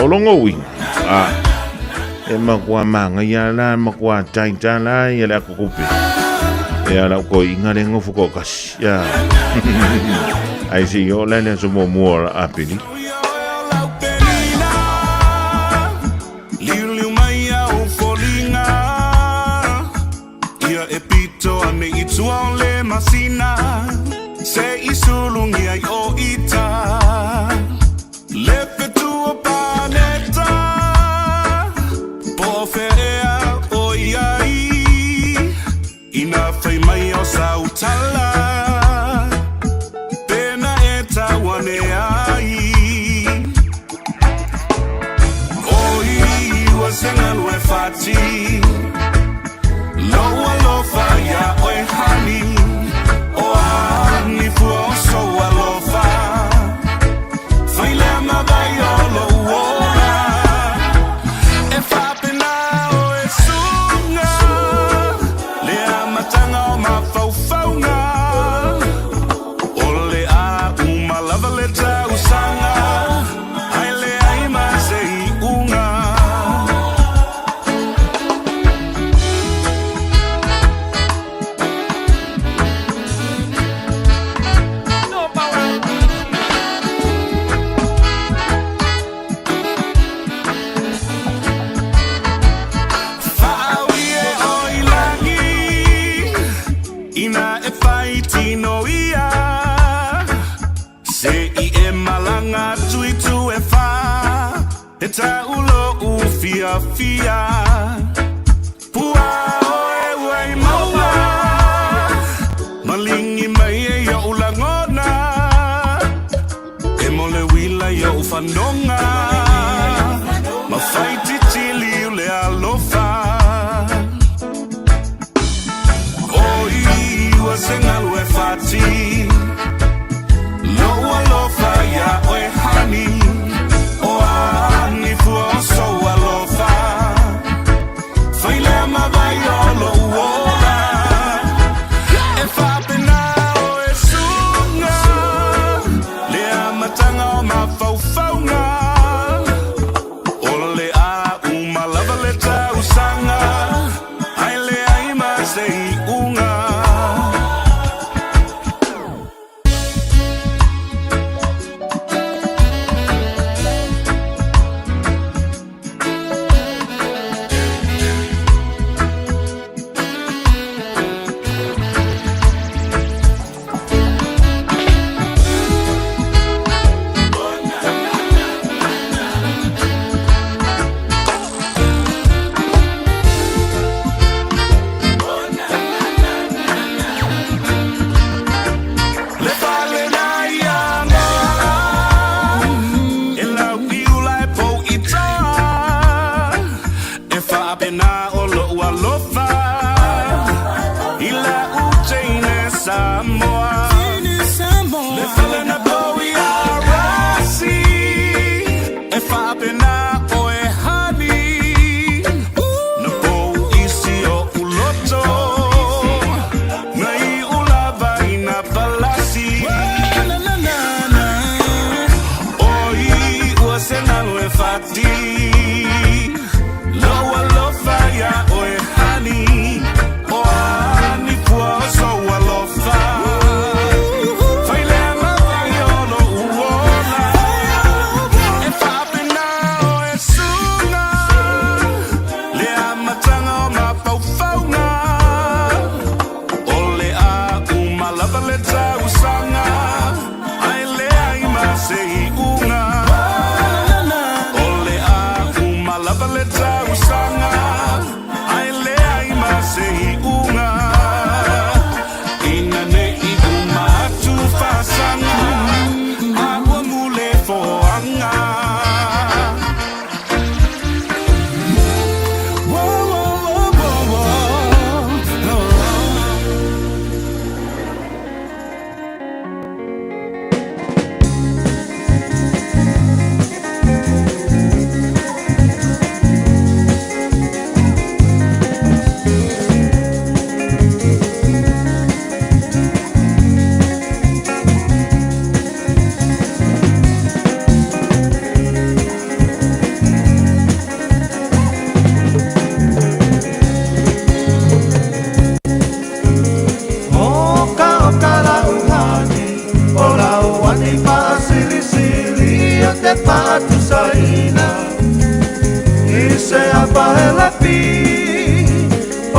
o lona uiga, a, e matua māngaia la, matua taita la ia le akukupe. Ia lau toeaina le nofo toatasi. Ia. Ai se i oo la le aso muamua o Apeli. Liuliu mai au foliga Ia e pito ane i tua o le masina Se i sulugia i o ita Le fetu o paneta Po o fea ea o i ai Ina fai mai o sau tala Pena e tau ane ai Oi ua se galu e fati Lou alofa ia oe honey O a ni fua o sou alofa Fai lea ma vai o lou ola E faapena oe suga Le amataga o mafaufauga O le a uma lava le tausaga Ae leai ma se iuga.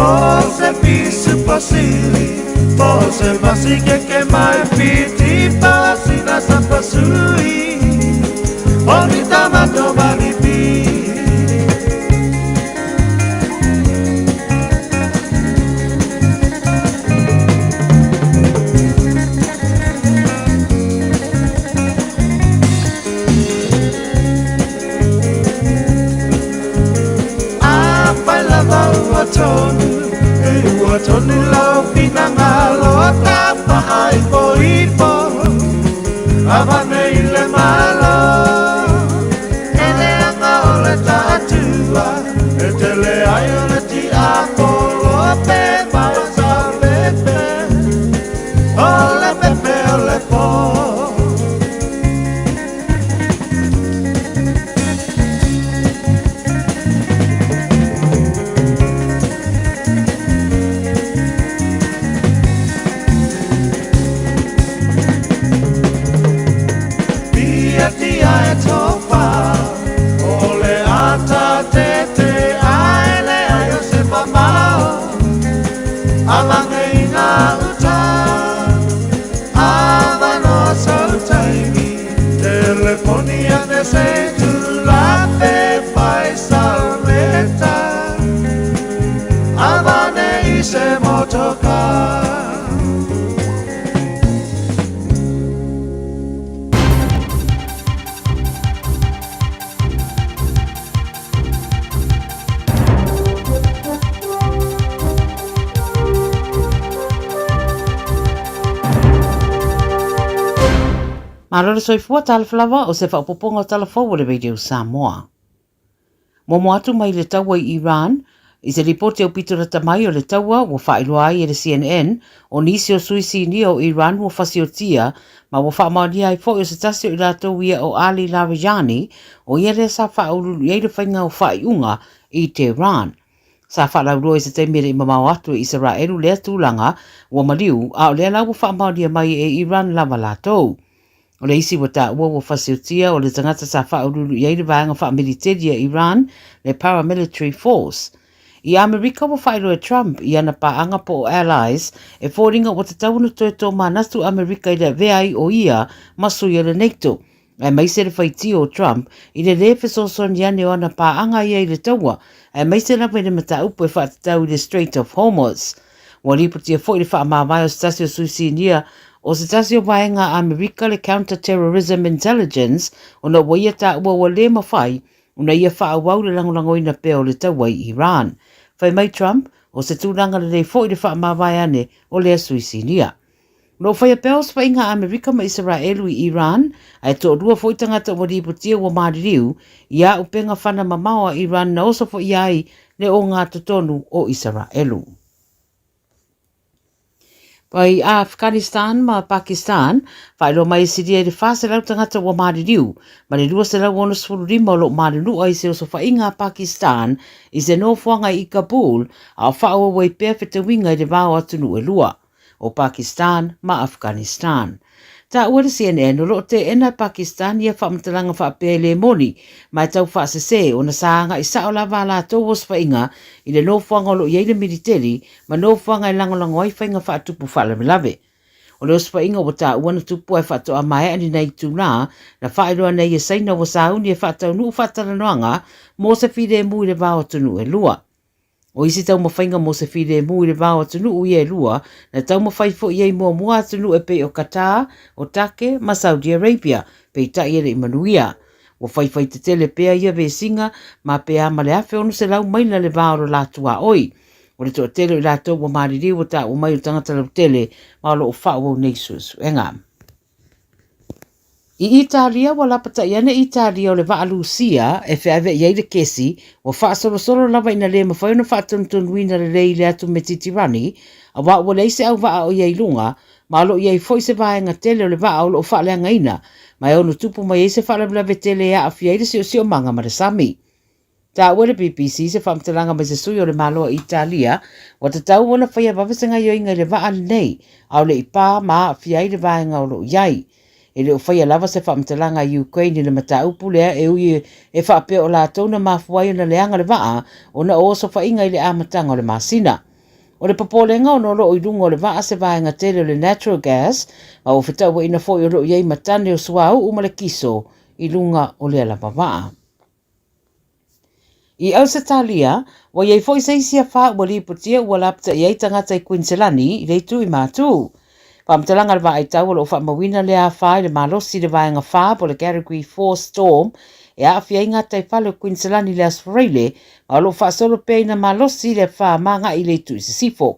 Po se pisu pasili Po se masikeke mai piti Pasina sa pasui O ni tamato maripi Afai lava ua tonu, e ua tonu lau finagalo Tafaaipoipo, avane i le Malo. E leaga o le taatua, e tele ai o le tiapolo Pe mai o sa pepe, o le pepe o le po. Tia e tofa, o le ata tete ae le ai o se mamao, Alange i ngā uta, avanoa sau taimi, Teleponi ane se tulape whai salmeta, Avane i se motoka. Malo le soifua, talofa lava, o se faaopoopoga o tala fou a le Radio Samoa. Momo atu mai le taua i Iran, i se lipoti aupito lata mai o le taua ua faailoa ai e le CNN, o nisi o sui sinia o Iran ua fasiotia ma ua faamaonia ai foi o se tasi o i latou ia o Ali Larijani, o ia lea sa faauluulu i ai le faiga o faaiuga i Tehran. Sa faalauiloa i se taimi e le i mamao atu e Isaraelu lea tulaga ua maliu, a o lea la ua faamaonia mai e Iran lava latou. O le isi ua taua ua fasiotia o le tagata sa faauluulu i ai le vaega faamiliteli a Iran, le paramilitary force. I Amerika ua faailoa e Trump i ana paaga po o allies e foliga ua tatau ona toe tōmanatu Amerika i le avea ai o ia ma sui o le NATO, aemaise le faitio o Trump i le lē fesoasoani ane o ana paaga ia i le taua, aemaise lava i le mataupu e faatatau i le Strait of Hormuz. Ua lipotia foi le faamavae o se tasi o sui sinia o se tasi o vaega a Amerika le Counter Terrorism Intelligence ona ua ia taua ua lē mafai ona ia faaauau le lagolagoina pea o le taua i Iran. Fai mai Trump, o se tulaga lelei foi le faamavae ane o lea sui sinia. O lo o faia pea osofaiga a Amerika ma Isaraelu i Iran, ae toalua foi tagata ua lipotia ua maliliu i auupega fana mamao a Iran na osofaia ai le ogatotonu o Isaraelu. I Afghanistan ma Pakistan, faailoa mai e Siria i le 400 tagata ua maliliu ma le 265 o lo o malunua i se osofaiga a Pakistan i se nofoaga i Kabul a o faaauau ai pea fetauiga i le va o atunuu e lua. o Pakistan ma Afghanistan. Taua le CNN o lo o teena e Pakistan ia faamatalaga faapea e le moni ma e tau faasese ona sa agai sao lava a latou osofaiga i le nofoaga o lo o i ai le militeli ma nofoaga e lagolago ai faiga faatupu faalavelave. O le osofaiga ua taua na tupu ae faatoa maea ni nai itulā na faailoa nei e Saina ua sauni e faataunuu faatalanoaga mo se filemu i le va o atunuu e lua. O isi taumafaiga mo se filemu i le va o atunuu ia e lua, na taumafai foi i ai muamua atunuu e pei o Qatar, o Take ma Saudi Arabia, peitai e le i manuia. Ua faifai tetele pea ia vesiga ma pe a ma le 1,600 maila le va o lo la tuaoi. O le toatele o i latou ua maliliu ua taua mai o tagata lautele ma o lo o faaauau nei suesuega. I Italia, ua lapatai ane Italia o le vaa Lusia e feaveai ai le kesi, ua faasolosolo lava ina le mafai ona faatonutonuina lelei i le atu Metitirani, auā ua leai se auvaa o i ai i luga, ma o lo o i ai foi se vaega tele o le vaa o lo o faaleagaina, ma e ono tupu mai ai se faalavelave tele e aafia ai le siosiomaga ma le sami. Taua e le BBC se faamatalaga mai se sui o le Malo a Italia, ua tatau ona faia vave se gaioiga i le vaa lenei, a o le i pā ma aafia ai le vaega o lo o i ai. E le o faia lava se faamatalaga a Ukraine i le mataupu lea e ui e faapea o latou na mafua ai ona leaga le vaa ona o osofaiga i le amataga o le masina. O le popolega ona o lo o i luga o le vaa se vaega tele o le natural gas, ma ua fetauaiina foi o lo o i ai ma tane o suauu ma le kiso i luga o lea lava vaa. I Ausetalia, ua i ai foi se isi afa ua lipotia ua lapatai ai tagata i Kuiniselani i le itu i Matū. Faamatalaga a le Vaaitau o lo o faamauina lea afa i le malosi i le vaega 4 po o le Category 4 Storm e aafia ai gataifale o Kuiniselani i le Aso Faraile ma o lo o faasolo pea ina malosi le afa ma agai i le itu i sisifo.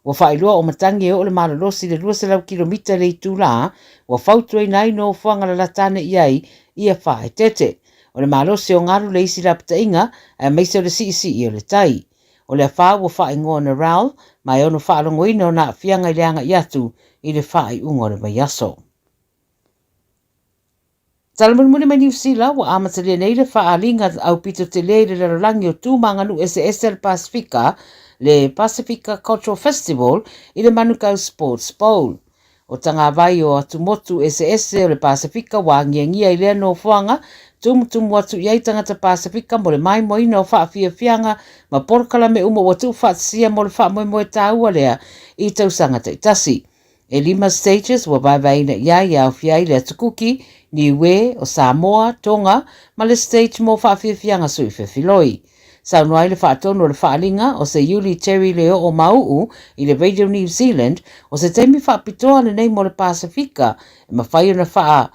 Ua faailoa o matagi e oo le malolosi i le 200 kilomita i le itulā, ua fautuaina ai nofoaga lalata ane i ai ia faaeteete. O le malosi o galu le isi lapataiga, aemaise o le siisii o le tai. O le afa ua faaigoa Narelle, ma e ono faalogoina ona aafiaga i le agai atu i le faaiuga o le vaiaso. Tala mulimuli mai Niu Sila, ua amatalia nei le faaaliga aupito tele i le lalolagi o tu ma aganuu eseese a le Pasefika, le Pasifika Cultural Festival, i le Manukau Sports Bowl. O tagavai o atumotu eseese o le Pasefika ua agiagia i lea nofoaga, tumutumu atu i ai tagata Pasefika mo le maimoaina o faafiafiaga ma polokalame uma ua tuufaatasia mo le faamoemoe taua lea i tausaga taitasi. E lima stages ua vaevaeina i ai e aofia ai le Atu Kuki, Niue, o Samoa, Tonga, ma le stage mo faafiafiaga sui fefiloi. Saunoa ai le faatonu o le faaaliga, o Seiuli Terry Leoo Mau'u i le Radio New Zealand, o se taimi faapitoa lenei mo le Pasefika e mafai ona faa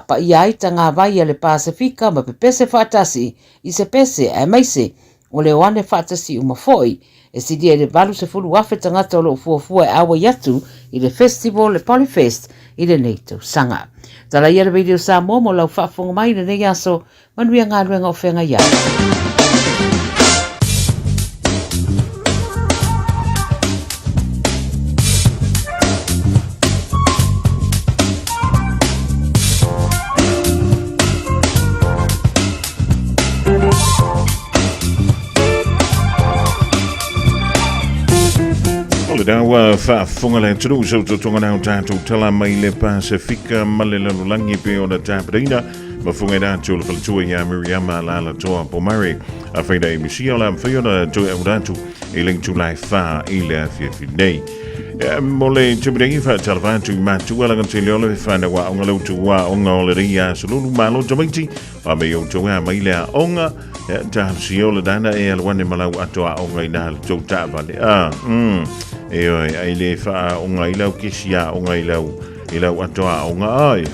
paia ai tagavai a le Pasefika ma pepese faatasi i se pese aemaise o le oane faatasi uma foi. E silia i le 80,000 tagata o lo o fuafua e auai atu i le festival le Polyfest i lenei tausaga. Tala ia le Radio Samoa mo lau faafofoga mai i lenei aso. Manuia galuega o feagai ai. O le dawa faafofoga le atunuu sau totoga nao tatou tala mai le Pasefika ma le lalolagi pe ona tapenaina ma funga i rātou le faletua ia Miriama Lalatoa Pomare a whaina i misia o la mawhai ona toe au rātou i le itulai whā i le afiafi nei. E, mo le tumirangi whaatalafa atu i mātua langa te leo le whanau a onga lautu a onga o le rei a solulu malo tamaiti A me outou ea mai le aoga, e talosia o le dana e alu ane ma lau ato aoga ina le tou taavale. A, mm, e oe, ai le whaaonga i lau kesi aoga i lau, i lau ato aoga ai.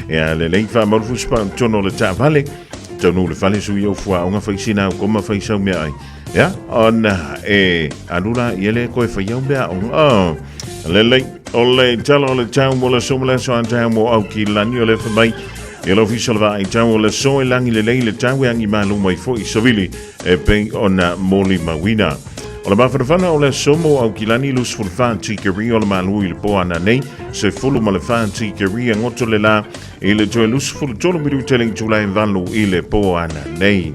Ea le lei whaamaru fusipa tono le taavale, taunu le fale sui au fuaonga whaisina au koma whaisau mea ai. Ia, ona e alu la ia le koe whai au mea aoga. Oh, lelei, o le tala o le tau mo le so mo le aso a tau mo au ki lani o le whamai. Ia lau fisa le vaai tau o le so e langi le lei le tau e angi malu mai foi savili e pei ona moli mawina. O le mafanafana o le aso mo au ki lani lus fulu wha tikeri o le malu i le po ana nei se fulu ma le wha tikeri a ngoto le la i le toe lus fulu tolu miru te le itulai valu i le po ana nei.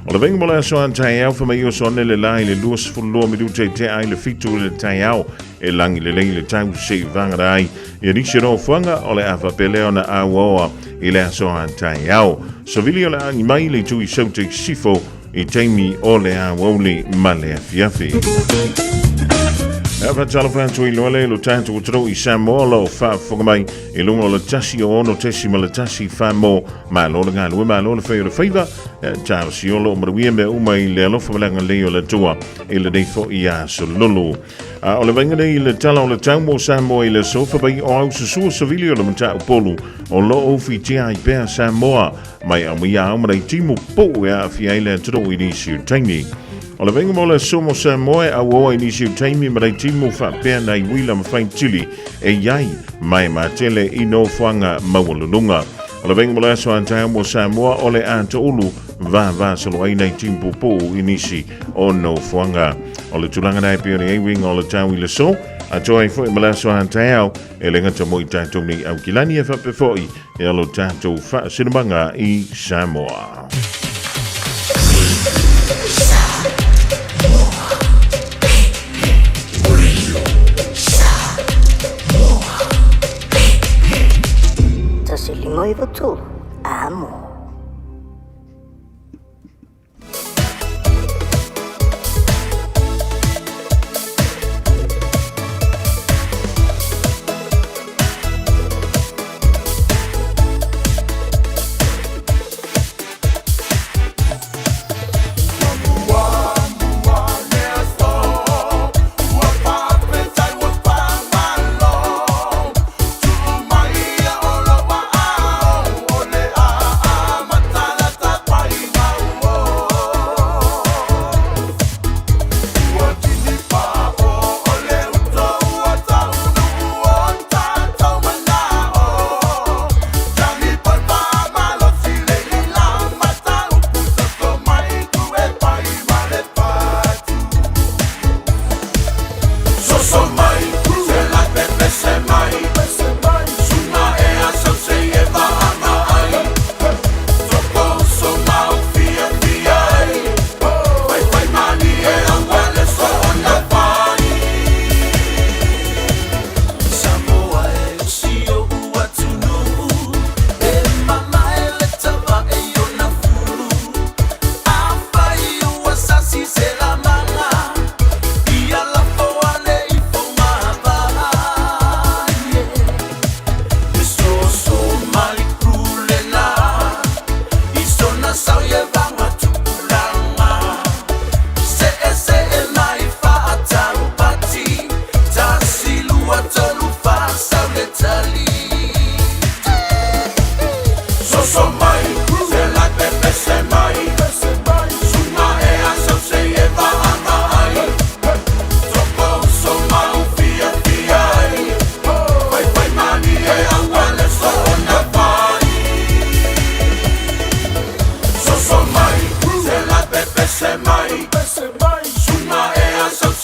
O le vainga mo le aso a taeao fa mai oso ane le la i le 22 minute i te ai le fitu i le taeao e langi lelei le tau se i vangara ai ia nisi o fuanga o le afa pele ona auaoa i le aso a taeao. Savili o le angi mai le tui saute i sifo i taimi o le awauli ma le afiafi. E whatalofa atu i loa le lo tātou o i Samoa lo whaafonga mai i lunga o le tasi o ono tesi ma le tasi wha mo malo le ngalue malo le whai o le whaiva Charles Iolo o manuia mea uma i le alofa ma le agalelei o le Atua i lenei foi aso lolo. A o le vaaiga nei i le tala o le tau mo Samoa i le aso fai o au susua savili o le matau-polu o lo o fitia ai pea Samoa mai au mai ao ma nei timu puu e aafia ai le atunuu i nisi o taimi. O le vaaiga mo le aso mo Samoa e auaoa i nisi o taimi ma nei timu faapea nai uila ma faitili e iai mai matele i nofoaga maualuluga. O le vaaiga mo le aso a taeao mo Samoa o le atoulu vavasolo ai nai timu puupuu i nisi o nofoaga. O le tulaga na e pei ona i ai uiga o le tau i le so, atoa ai foi ma le aso a taeao e le gata mo i tatou nei Aukilani e faapea foi e alo tatou faasinomaga i Samoa. 1 5 9 3 Amo.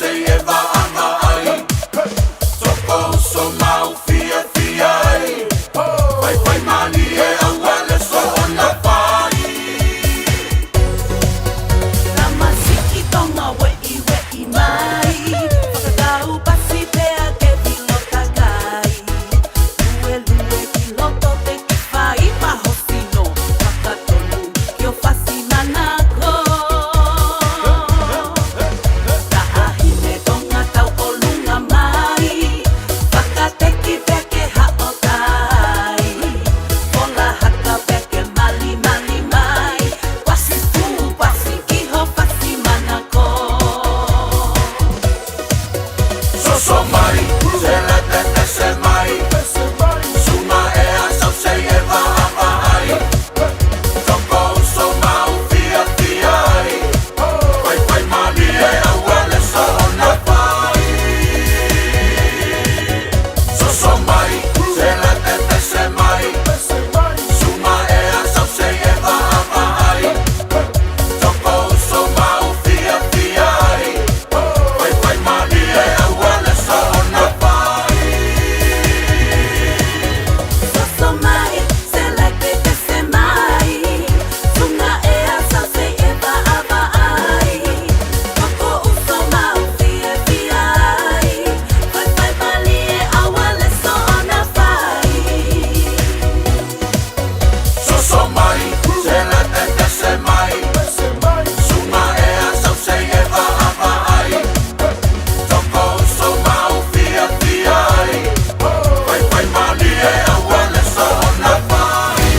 sei e vaavaai. Toko uso ma u fiafia ai. Faifai malie aua le soona fai. Tamasiki tonga we'i we'i mai Whakatau pasi pea ke vilota kai Lue lue ki loto te ki whai Mahosino Whakatonu ki o fasi manako Taahine tonga tau o lunga mai Whakateki pea ke hao tai Fola haka pea ke mali mali mai Pasi fu pasi kiho pasi manako Soso mai, se le pepese mai. Sunga e asau sei e vaavaai. Toko uso ma u fiafia ai. Faifai malie aua le soona fai. Soso mai, se le pepese mai. Sunga e asau sei e vaavaai. Toko uso ma u fiafia ai. Faifai malie aua le soona fai. Soso mai, se le pepese mai Sunga e asau sei e vaavaai Toko uso ma u fiafia ai Faifai malie aua le soona fai Soso mai, se le pepese mai. Sunga e asau sei e vaavaai. Toko uso ma u fiafia ai. Faifai malie aua le soona fai.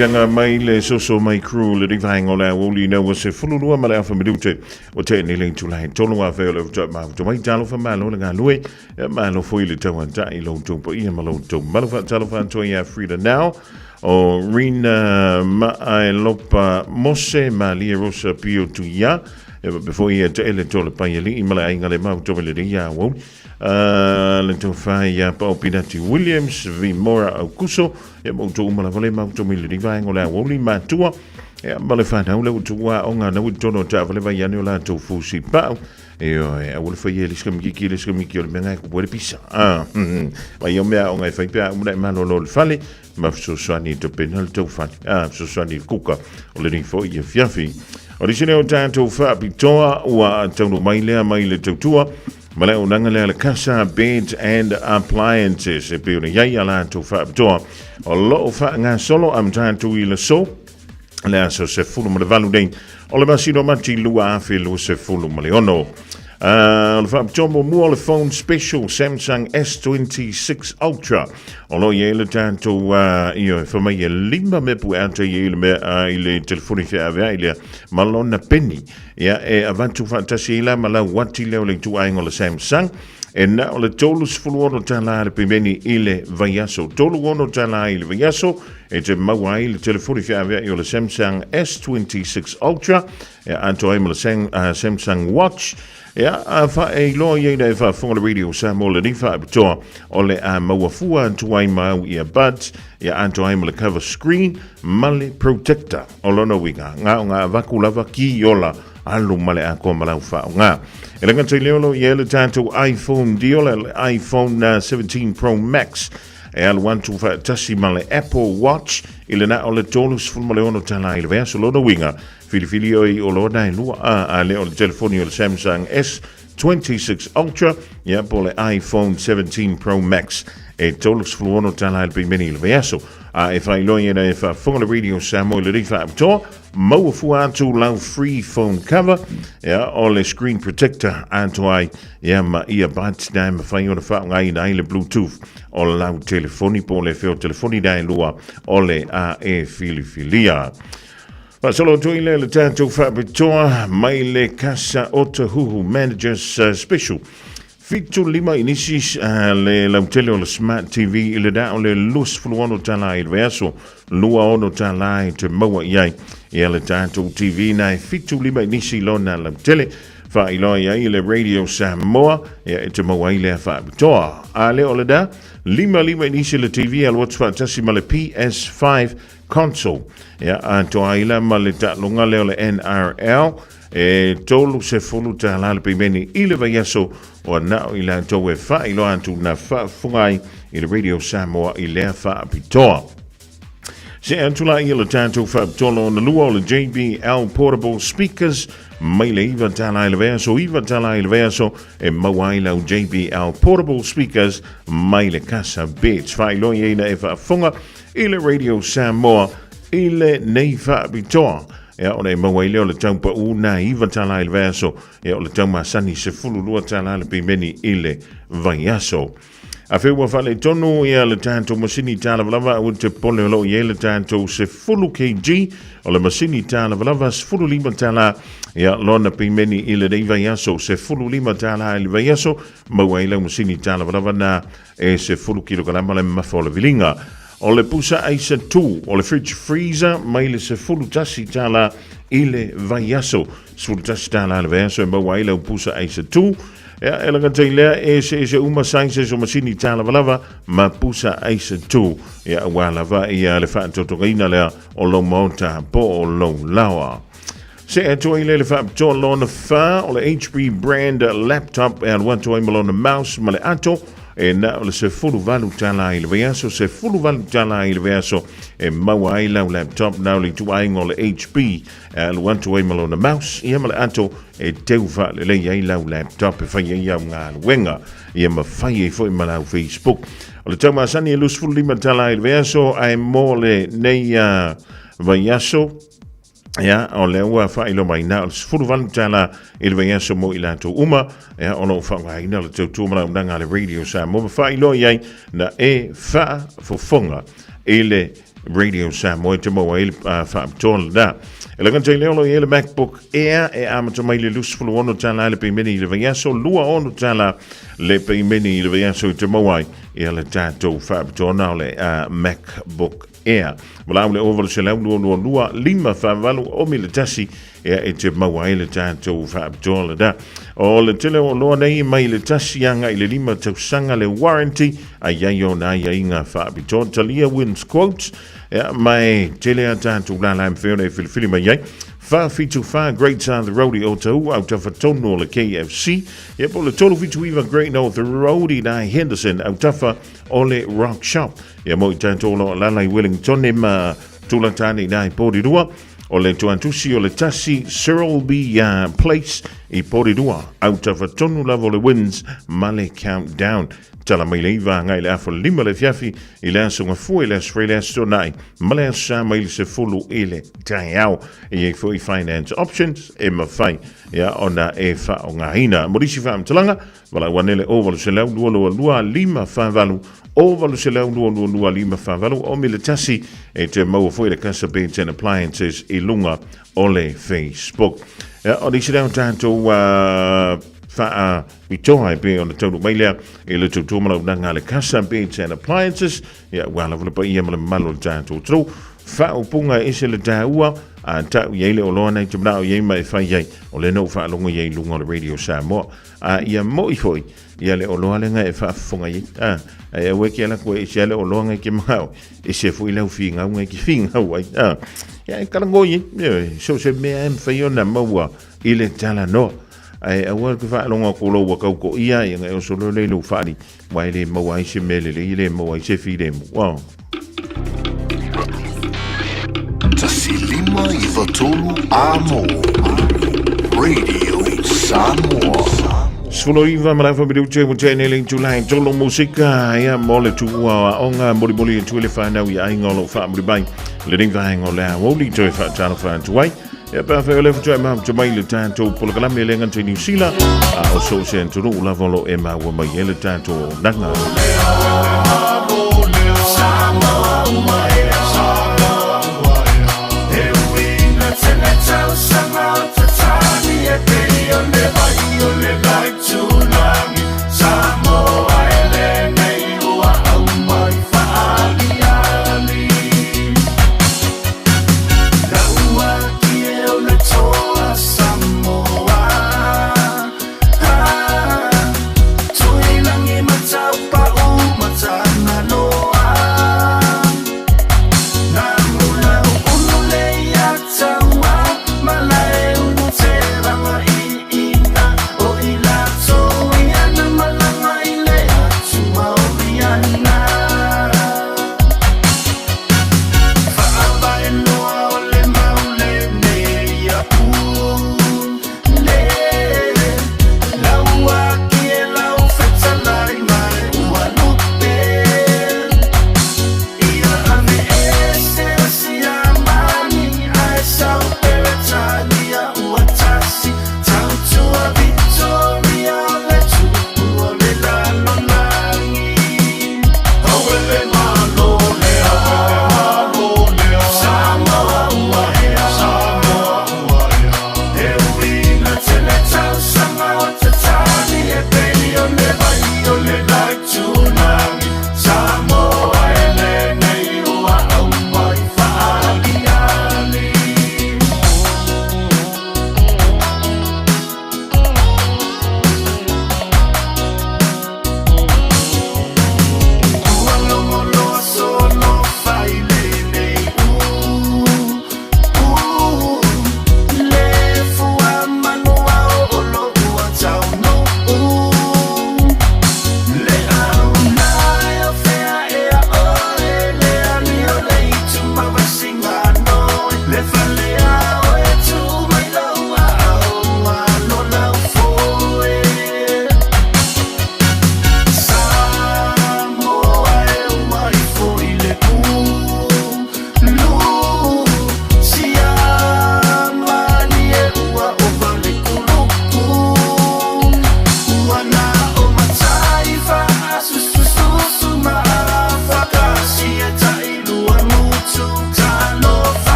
Fianga mai le soso mai crew le rivaenga o le aoauli ina ua 12 ma le afa minute o tēnei le itula he tolu afe o le uta mafuta mai talofa malo le galue e malo foi le tauata'i lo outou paia ma lo outou malu faatalofa atu ai ia Frida Now o Rina Maaelopa Mose Malie Rosa Pio Tuia e faapea foi ia Taele Tole Paiali'i ma le aiga le mafuta mai lenei aoauli le tofa ia Pao Pinati Williams Vimora Aukuso Ia ma outou uma lava le matou mai lenei vaega o le aoauli matua ia ma le fanau le outou aoga na ua i totonu o taavale vai ane o latou fusi pau. Ioe, aua le faia e le sikamikiki le sikamiki o le mea na e kupu ai le pisa. Ah, mai o mea aoga e fai pe a uma na e malolo i le fale ma fesoasoani i tapena le tau fale. Ah, fesoasoani i le kuka o lenei foi afiafi. O le isi lea o tatou faapitoa ua taunuu mai lea mai le tautua Ma le auaunaga lea a le Casa Beds and Appliances e pei ona i ai a latou faapitoa o lo o faagasolo a tatou i le aso le aso 18 nei o le masina o Mati 2026. O le faapitoa muamua o le phone special Samsung S26 Ultra o lo o i ai le tatou ioe fai mai e lima mea pueata i ai le mea i le telefoni feaveai lea ma lona peni. Ia, e avatu faatasi ai la ma lau uati lea o le ituaiga o le Samsung, e na o le $36 tala le pemeni i le vaiaso. $36 tala i le vaiaso e te maua ai le telefoni feaveai o le Samsung S26 Ultra, e atoa ai ma le Samsung Watch. Ia, a faailoa i ai na e faafofoga le Radio Samoa lenei faapitoa o le a maua fua atu ai ma au earbuds, ia atoa ai ma le cover screen ma le protector. O lona uiga, na o ngā avaku lava ki ola alu ma le atoa ma lau faaaoga. E le gata i lea o lo o i ai le tatou iPhone deal, le iPhone 17 Pro Max e alu atu faatasi ma le Apple Watch i le na o le $36 tala i le vaiaso. Lona uiga, filifili oe i oloa na e lua a le o le telefoni o le Samsung S26 Ultra ia po o le iPhone 17 Pro Max e $36 tala i le pimeni i le vaiaso. A e faailoa i ena e faafofoga le Radio Samoa i lenei faapitoa, maua fua atu lau free phone cover, ia, o le screen protector atoa ai, ia, ma earbuds na e mafai ona faaaogaina ai le Bluetooth o lau telefoni po o le feo telefoni na e lua o le a e filifilia. Faasolo atu ai lea le tatou faapitoa mai le Casa Otahuhu Managers Special. 75 inisi le lautele o le Smart TV i le na o le 26 tala i le vaiaso, 26 tala i te maua i ai ia le tatou TV na e 75 inisi lona lautele. Faailoa i ai le Radio Samoa ia e te maua ai lea faapitoa. A le o le na, 55 inisi le TV alu atu faatasi ma le PS5 console. Ia atoa ai la ma le taaloga lea o le NRL. E $30 le pimeni i le vaiaso ua na o i latou e faailoa atu na faafofoga ai i le Radio Samoa i lea faapitoa. Se atu la ia le tatou faapitoa lona lua o le JBL Portable Speakers mai le $9 i le vaiaso, $9 i le vaiaso e maua ai lau JBL Portable Speakers mai le Casa Bits. Faailoa i ai na e faafofoga i le Radio Samoa i lenei faapitoa. Ia, ona e maua ai lea o le tau pau na $9 i le vaiaso, ia o le tau masani $12 le pimeni i le vaiaso. A fe ua faaletonu ia le tatou masini tālavalava aua te pole o lo o i ai le tatou 10 kg o le masini tālavalava $15 ia lona pimeni i lenei vaiaso $15 i le vaiaso maua ai lau masini tālavalava na e 10 kilokalama le mamafa o le viliga. O le pusa aisa 2 o le fridge freezer mai le $11 i le vaiaso. $11 i le vaiaso e maua ai lau pusa aisa 2. Ea, e lagata i lea e eseese uma sizes o masini tālavalava ma pusa aisa 2. Ia, aua lava ia le faatotogaina lea o lou maota po o lou laoa. Se atu ai lea le faapitoa lona fa o le HP brand laptop e alu atu ai ma lona mouse ma le ato e na o le $18 i le vaiaso, $18 i le vaiaso e maua ai lau laptop na o le ituaiga o le HP e alu atu ai ma lona mouse ia ma le ato e teu faalelei ai lau laptop e fai ai au galuega ia ma fai ai foi ma lau Facebook. O le tau masani e $25 i le vaiaso ae mo le nei vaiaso Ia, o lea ua faailoa mai na o le $18 i le vaiaso mo i latou uma, ia, o lo o faaaogaina le tautua ma launaga a le Radio Samoa ma faailoa i ai na e faafofoga i le Radio Samoa e te maua ai le faapitoa lena. E lagata i lea o lo o i ai le MacBook Air e amata mai le $26 le pemeni i le vaiaso, $26 le pemeni i le vaiaso i te maua ai ia le tatou faapitoa na o le MacBook Ea, valaau le 0800 222 548 o le tasi, ea e te maua ai le tatou faapitoa lena. O le tele o oloa nei mai le 1 agai i le 5 tausaga le warranty, a i ai ona aiaiga faapitoa. Talia wins quotes, ea, ma e tele a tatou lala e mafai ona e filifili mai ai. 474 Great South Road i Otahuhu, autafa tonu o le KFC. Ia po o le 379 Great North Road i Nai Henderson, autafa o le Rock Shop. Ia mo i tatou o lo o alaala i Wellington ma Tulatane i i Porirua, o le tuatusi o le 1 Cyril B Place i Porirua, autafa tonu lava o le Winds ma le Countdown. Tala mai le 9 agai le 5:30 le afiafi i le aso Gafua, i le aso Faraile, le aso Toonai ma le aso Sa mai le 10 i le taeao. E i ai foi finance options e mafai ia ona e faaaogaina. Mo nisi faamatalaga, Valaau ane le 0800 222 548 0800 222 548 o mile tasi e te maua foi le Casa Beds and Appliances i luga o le Facebook. Ia, o nisi lea o tatou faapitoa e pei ona taunuu mai lea i le tautua ma launaga a le Casa Beds and Appliances. Ia, ua lava le paia ma le mamalu o le tatou atunuu. Faaupuga e ese le taua, a tau i ai le oloa nei te manao i ai ma e fai ai, o lea na ou faalogo i ai i luga o le Radio Samoa. A ia moʻi foi ia le oloa lenga e faafofoga i ai. A, ae aua e ke ala atu e ese lava le oloa ngai ke manao, ese foi lau figau ngai ke figau ai. A, ia e talanoa i ai, ioe, so o se mea e mafai ona maua i le talanoa. Ae aua ke faalogo atu loa ua tau toʻia, ia ona e oso loa lea i lou fali, aua e le maua ai se mea lelei, e le maua ai se filemu. A. 1 5 9 3 Amo Radio Samoa. 19 ma le afa minute ua tea nei le itula e tolu musika ia mo le tuua o aoga molimoli atu i le whānau i aiga o lo o faamuli mai lenei vaega o le aoauli toe faatalofa atu ai ia pe afai o lea faatoa e mafuta mai le tatou polokalame le gata i Niu Sila a o so o se atunuu lava o lo o e maua mai ai le tatou auaunaga.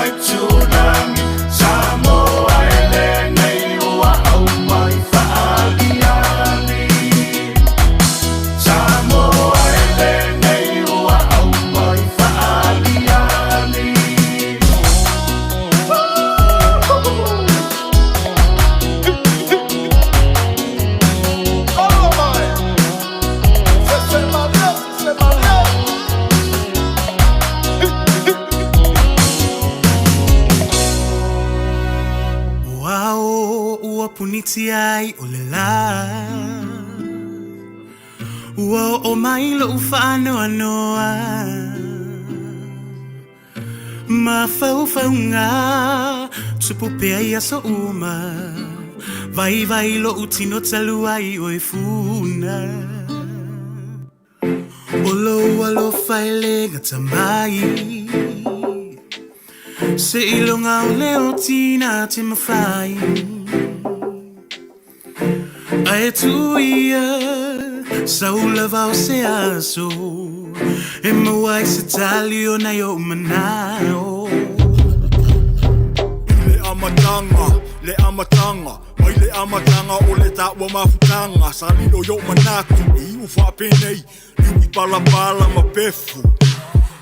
Aitulagi Samoa e lenei ua aumai faaliali Samoa e lenei ua aumai faaliali. Ua ao ua punitia ai o le lā. Ua oo mai loʻu faanoanoa. Mafaufauga tupu pea i aso uma. Vaivai loʻu tino talu ai oe funa. O lou alofa e le gata mai. Seiloga o le oti na te mafai. Ae tuu ia sau lava o se aso e maua ai se tali o nai ou manao. I le amataga, le amataga, mai le amataga o le taua mafutaga, sa lilo i o'u manatu e iu faapenei, liu i palapala ma pefu.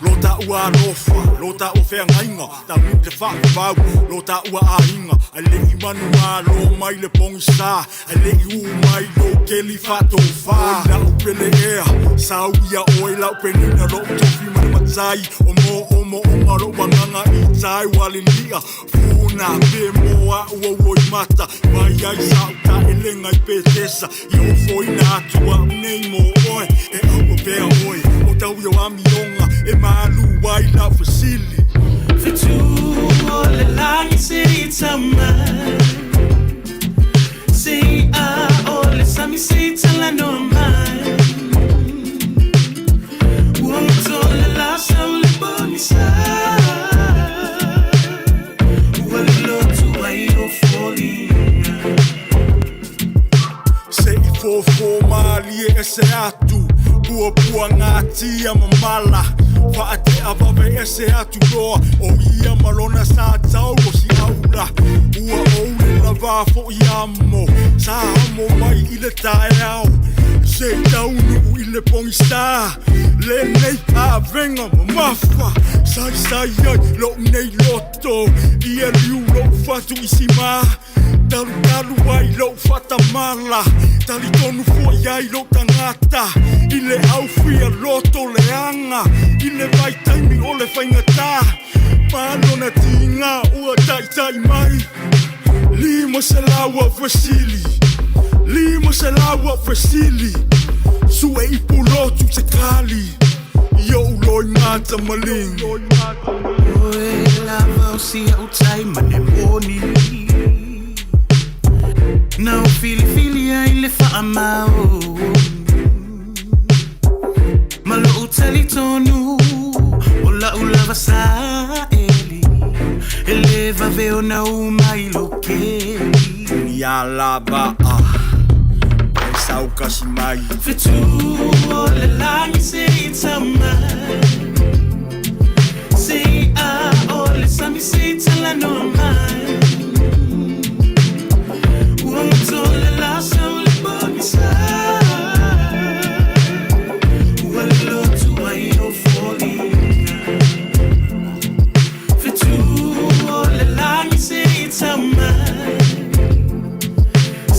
Lo taua alofa, lo taua feagaiga, taunuu i le faavavau, lo taua aiga, ae le'i manumalo mai le pogisā, ae le'i ū mai lou keli faatofā. Oi la'u pele ea, sau ia oe la'u penina, lo'u tofi ma le matai, o mo'omo'oga lo'u agaga i tai ua lili'a, funa pe mo a'u ou loimata, mai ai sa'u ta'elega i Petesa, i ofoina atu a'u nei mo oe, e aua pea oe, o tau i o amioga, e malu ai la'u fesili. Fetu o le lagi seia tau mai. Seia o le sami seia talanoa mai. Ua goto le la sau le pogisa. Ua lilo atu ai ou foliga. Se i fofo malie ese atu, puapuagatia ma mala, faate'a vave ese atu loa, o ia ma lona sa tau o siaula. Ua ou le lavā fo'i amo, sa amo mai i le taeao, se taunuu i le pogisā, lenei avega mamafa, saisai ai lo'u nei loto, ia liu lo'u fatu i simā, talutalu ai lo'u faatamala, talitonu fo'i ai lo'u tagata, i le aufia loto leaga, i le vaitaimi o le faigatā, ma lona tigā ua ta'ita'i mai. 500 a'u fesili, 500 a'u fesili, su'e i pulotu se kali, i o'u loimata maligi. Oe lava o si au tai ma le moni. Na ou filifili ai le faamaoni. Ma lo'u talitonu o la'u lava saeli. E le vave ona u mai lou keli. Ni a lava a e sau kasi mai. Fetu o le lagi seia tau mai. Seia o le sami seia talanoa mai. Ua goto le la sau le pogisa. Ua lilo atu ai ou foliga. Fetu o le lagi seia tau mai.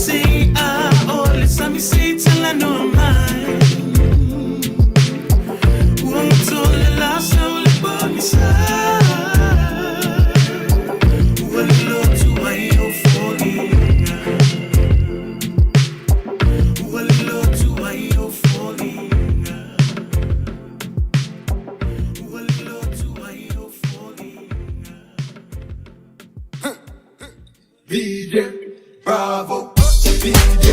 Seia o le sami seia talanoa mai. Ua goto le la sau le pogisa. Ua lilo atu ai ou foliga. Ua lilo atu ai ou foliga. Ua lilo atu ai ou foliga. DJ Bravo, DJ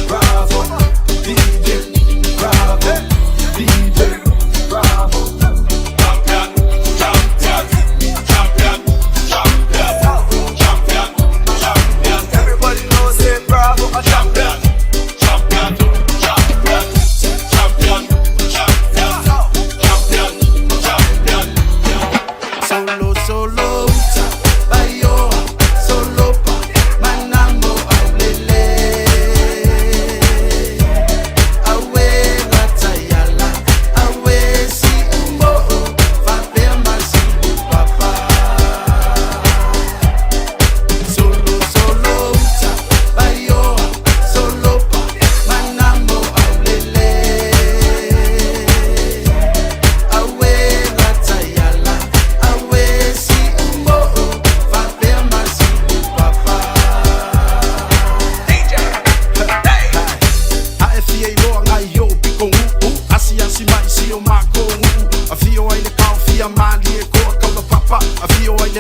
Bravo, DJ Bravo, DJ Bravo. Champion, champion, champion, champion, champion, champion. Everybody knows it, Bravo, a champion, champion, champion, champion, champion, champion, champion. Solo, solo,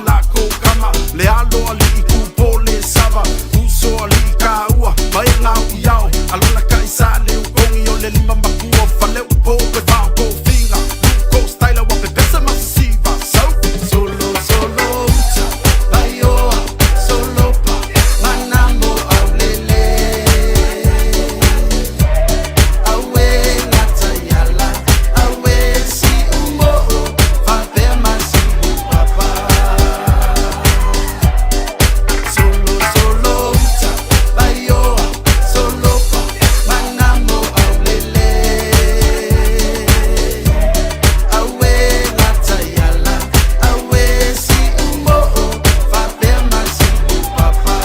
lākou kama Le alo aliʻi kūpō le sava Uso aliʻi kāua ma e ngau i ao Alona ka i sa le ukongi o le lima makua Faleu po e vao ko finga Luko styla wa pepesa masisiva So Solo solo uta Vaioa solo pa Manamo aulele Awe ngata yala Awe si umo Fapea masiu papa Solo solo uta Vaioa solo pa Manamo aulele Awe ngata yala Awe si umo Fapea masiu papa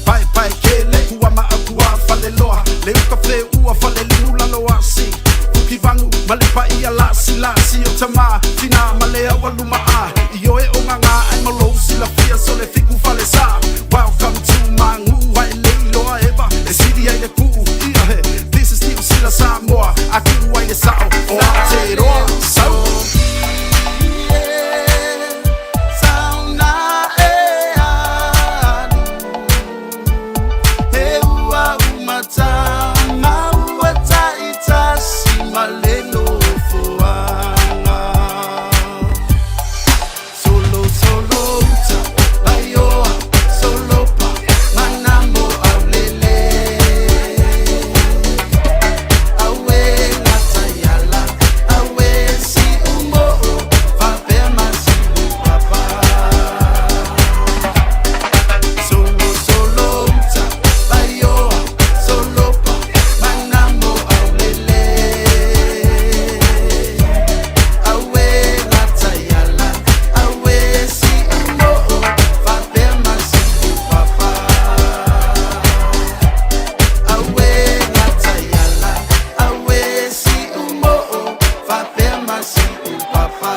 Pae pae ke le kua ma au kua fale loa Le uka fe ua fale limu lalo asi Puki vangu ma le pa ia lasi lasi o tama Tina ma le au aluma a I oe o ngā ngā ai malo sila fia so le fiku fale sa Welcome to my ngu ai le iloa eva E siri ai le kuu ia he This is Niu Sila Samoa A kuu ai le sao o Aotearoa So Sauna e alu He ua umata maua taitasi ma le nofoaga Solo solo uta vaioa solo pa manamo aulele Awe gata iala awe si umoo faapea masiu papa Solo solo uta vaioa solo pa manamo aulele Awe gata iala awe si umoo faapea masiu papa Awe gata iala awe si umoo faapea masiu papa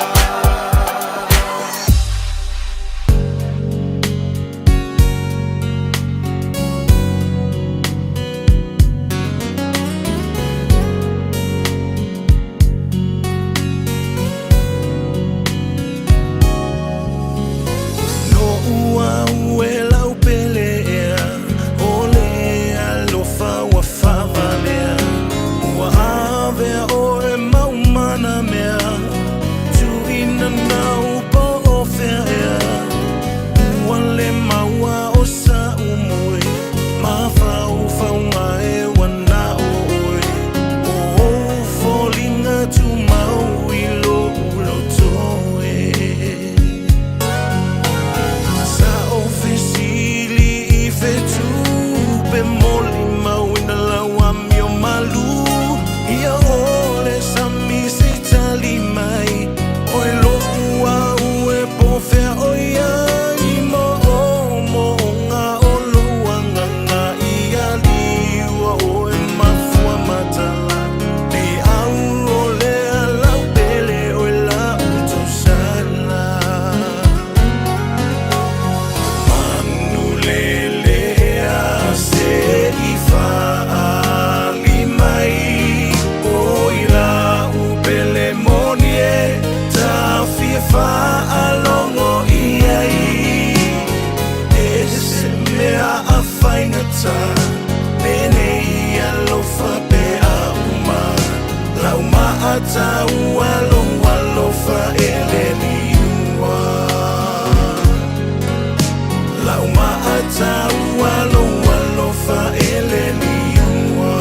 No ua ue lau pele ea O le alofa ua faavalea Ua avea oe maumana mea Tuʻina nau po o fea ea Ua le maua o saʻu moe Mafaufauga e ua na o oe O ou foliga tumau i loʻu loto e Sa o fesili i fetu pe moli mau ina lau amio malu Ia ole sami se tali mai Oe loʻu au e po fea o iai Mo o moʻoga o lou agaga i aliua oe mafua matala Le au o lea lau pele oe lau tausala Manu lele a se i faali mai O i lau pele moni e ta fia faalogo i ai E se mea a faigata Lenei alofa pe a uma Lau maataua lou alofa e le liua Lau maataua lou alofa e le liua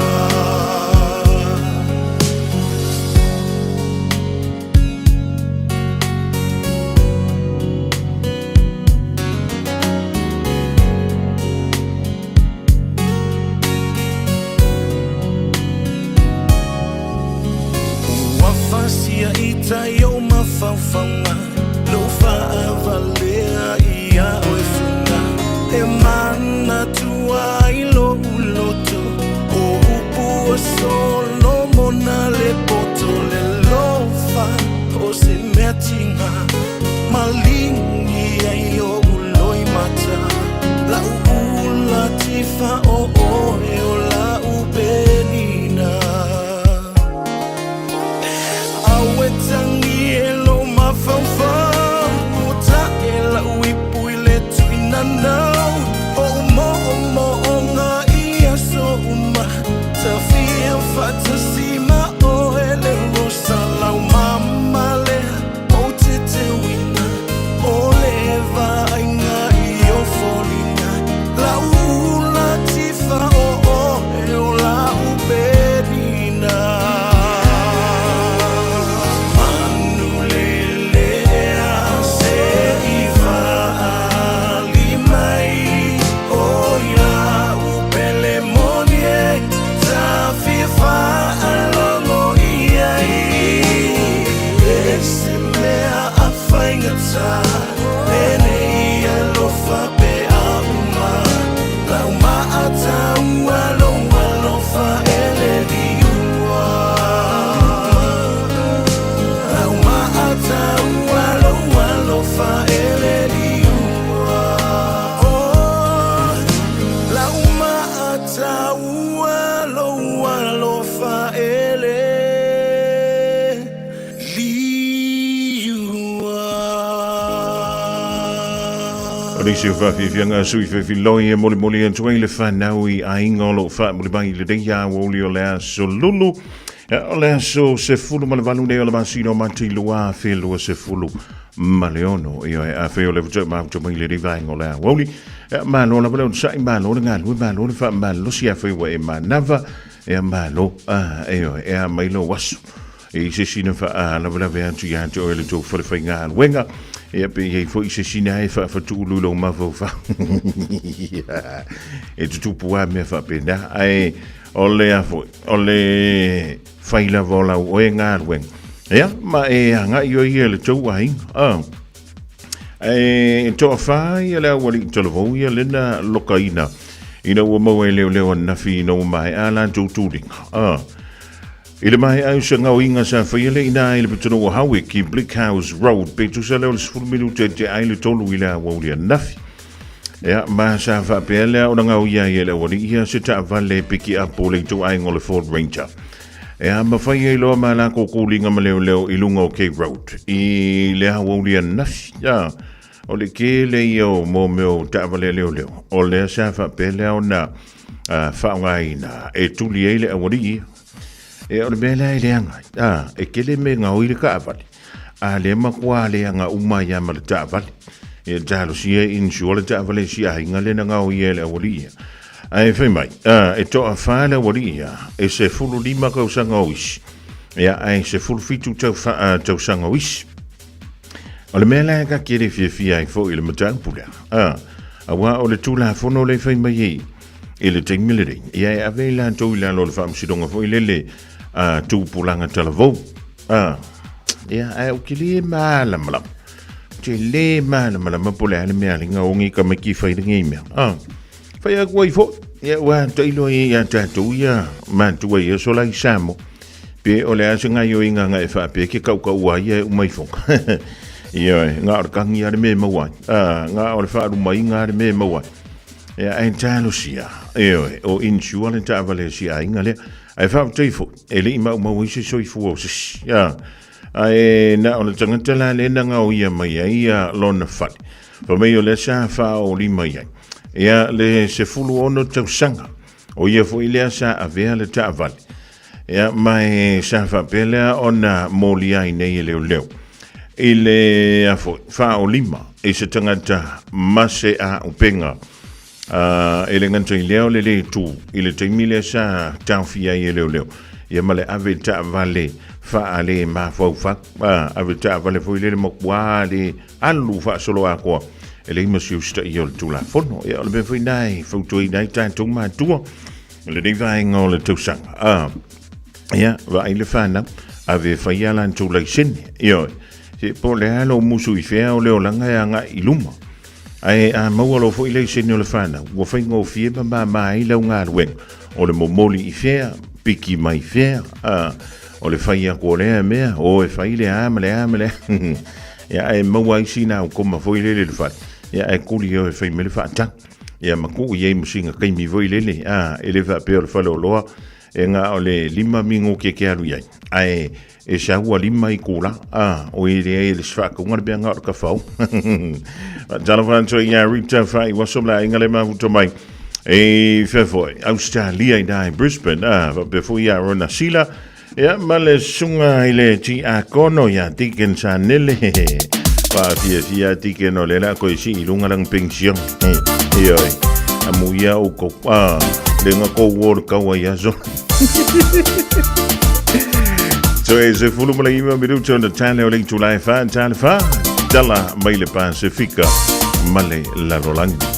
Ua fasia i tai o mafaufauga Lou faavalea ia oe fuga E manatua ai loʻu loto O upu o Solomona le poto Le lofa o se mea tiga Maligi ai oʻu loimata Lau ula tifa o oe o lau penina Awe tangi e O nisi o faafiafiaga a sui fefiloe e molimoli atu ai le fanau i aiga o lo o faamuli mai i lenei aoauli o le aso Lulu. O le aso 18 nei o le masina o Mati 2026. Ioe, afai o le faatoa mafuta mai i lenei vaega o le aoauli, malo lava le onosai, malo le galue, malo le faamalolosi, afai ua e manava, ia malo, ioe, e a mai lou aso. E i se isi na faalavelave atu ia te oe le tou falefaigaluega, ia pe i ai foi se isi na e faafatuulu i lou mafaufau. E tutupu lava mea faapena, ae o le a foi, o le fai lava o lau oe galuega. Ia, ma e agai oe ia i le tou aiga. Ah. E toafa ia le aualii talavou ia lena lokaina ina ua maua e leoleo ananafi ina ua maea latou tuliga. Ah. I le maea o se gaoiga sa faia le ina i le pitonuu o Howick i Bleak House Road, pe tusa lea o le 10 minute e tea ai le 3 i le aoauli ananafi. Ea, ma sa faapea lea ona gaoia ai e le aualii ia se taavale pikiapu o le ituaiga o le Ford Ranger. Ea, ma fai ai loa ma lakou kuliga ma leoleo i luga o K Road i le aoauli ananafi. Ea, o le tele ia o mo mea o taavale a leoleo, o lea sa faapea lea ona faaaogaina e tuli ai le aualii ia. E o le mea lea e leaga ai, a, e tele mea e gaoi le taavale, a lea matua leaga uma ai lava ma le taavale. E talosia e insure le taavale i si aiga lea na gaoia e le aualii ia. Ae fai mai, a, e toafa le aualii ia, e 15 tausaga o isi, ia, ae 17 tausaga o isi. O le mea la e ta te le fiafia ai foi i le mataupu lea, a, aua o le Tulafono lea e fai mai ai i le taimi lenei, ia e ave i latou i lalo o le faamasinoga foi lele a tupulaga talavou. A, ia, ae ou te le malamalama. Ou te le malamalama po o le a le mea a le gaogi tamaiti e fai lenei mea. A, fai atu ai foi, ia ua tailo ai ia tatou ia matua i aso la i Samoa. Pe o le a se gaioiga na e faapea ke kaukau ai ia e uma ifo. Ioe, na o le kagi a le mea e maua ai. A, na o le faalumaiga a le mea e maua ai. Ia, ae talosia, ioe, o insure le taavale a si aiga lea. Ae faafetai foi, e le i maumau ai se soifua o se isi. A, ae na o le tagata la lea na gaoia mai ai ia lona fale. Fai mai o lea sa faaoli mai ai. Ia, le 16 tausaga. O ia foi lea sa avea le taavale. Ia, ma e sa faapea lea ona molia ai nei e leoleo. I le a foi, faaolima i se tagata ma se auupega. E le gata i lea o le lē tu i le taimi lea sa taofia ai e leoleo. Ia ma le ave taavale faale mafaufau. Ave taavale foi lele matua le alu faasoloatoa e leai ma se usitaia o le Tulafono. Ia, o le mea foi lena e fautuaina ai tatou matua i lenei vaega o le tausaga. Ia, vaai le fanau, ave e fai a latou laisene. Ioe, se po o le a lou musu i fea o le olaga e agai i luma. Ae a maua loa foi laisene o le fanau, ua faigofie ma mama ai lau galuega o le momoli i fea, piki mai fea, o le fai atu o lea mea, o e fai le a ma le a ma le a. Ia, ae maua ai sina au koma foi lele i le fale, ia, ae kuli oe e fai mai le faatau. Ia, ma tuu i ai ma sina taimi foi lele, e le faapea o le faleoloa e na o le 5 minute e te alu i ai, ae e sau ua 5 itula, o i leai e le isi faatauga le mea na o le tafao. Faatalofa atu ai ia Rita Faaiuaso ma le aiga le mafuta mai i fea foi, Australia i i Brisbane, faapea foi ia Rona Sila, ia ma le susuga i le Tiakono ia Deacon Sanele. Faafiafia Deacon o lea la koe sii i luga lana pension. Ioe, amuia outou, le na kou o le kaua i aso. So e 19 minuti ona tale o le itula e wha, tale wha, tala mai le Pasifika ma le lalolagi.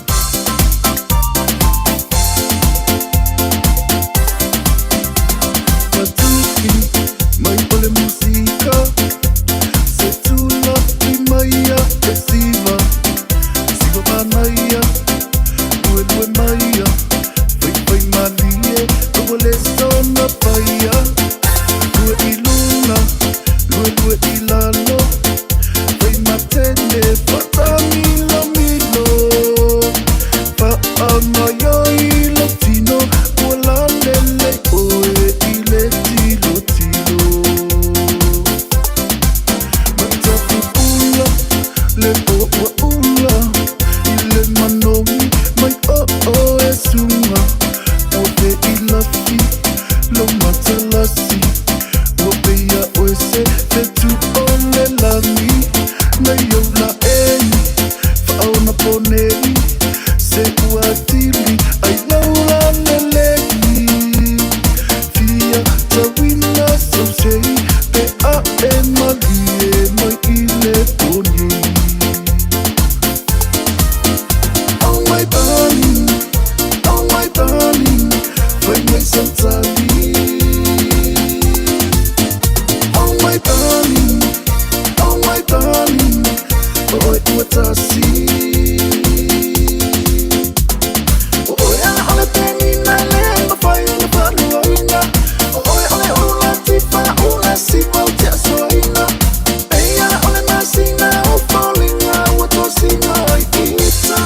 Nei ou la ei Whaona ponei Se ua tili Ai laula lelei Fia tauina sausei Pe a e malie mai i le poni Oh my darling Oh my darling Fai mai sautali Oh my darling Oh my darling Oi ua tasi Oi ala ole penina le mawhai na whanuaina Oi ole ula tifa ula siwa o tia soina Ei ala ole masina o faulinga ua tosina ai ita.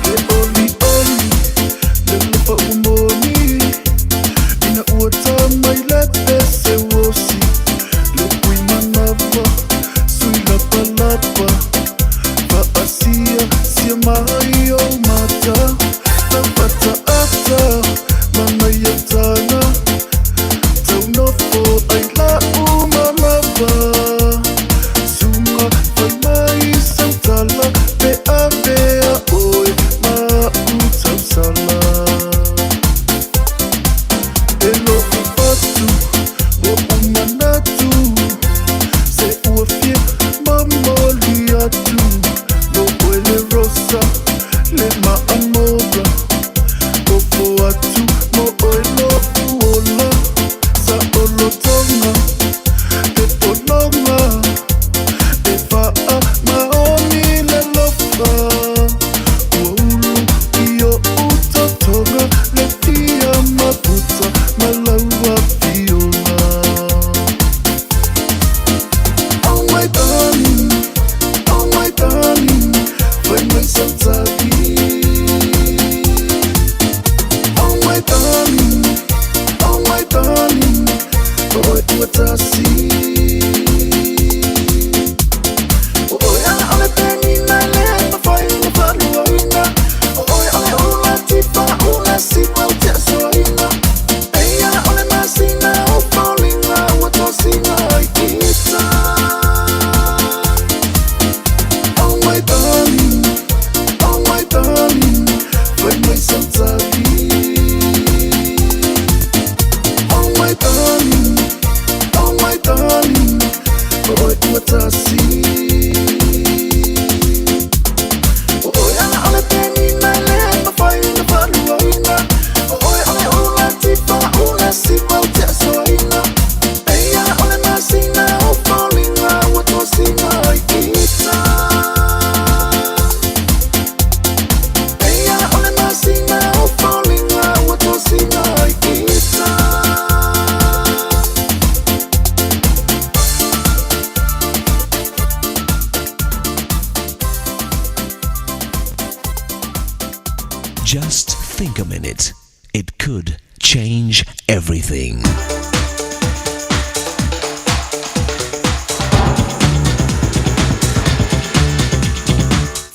Le oli oli, le lofa ua moni Ina ua tā mai le pese osi Le pui manawa, sui lapa lapa Faasia, sia mai o mata Tau ata ata, manaia tana Tau nofo ai la u manawa Sunga fai mai sau tala Pe avea oe ma u tausala E lo'u fatu o u manatu Se ua fia momoli atu Mo oe le rosa le maamora Ofo atu mo oe lo'u ola Sa olotoga te pologa E faa maoni le lofa Ua ulu i o'u totoga Le fia mafuta ma lau afioga Oh my darling, oh my darling Fai mai sau tali Oh my darling, oh my darling Oi ua tasi Oi ala ole penina le mawhai na whanuaina Oi ole ula tifa ula siwa o tia soina Ei ala ole masina o faulinga ua tosina ai ita Oh my darling, oh my darling Fai mai sau tali Oh my darling, oh my darling Oi ua tasi Oi ala ole penina le mawhai na whanuaina Oi ole ula tifa ula siwa o tia soina Ei ala ole masina o faulinga ua tosina ai ita Ei ala ole masina o faulinga ua tosina ai ita. Just think a minute. It could change everything.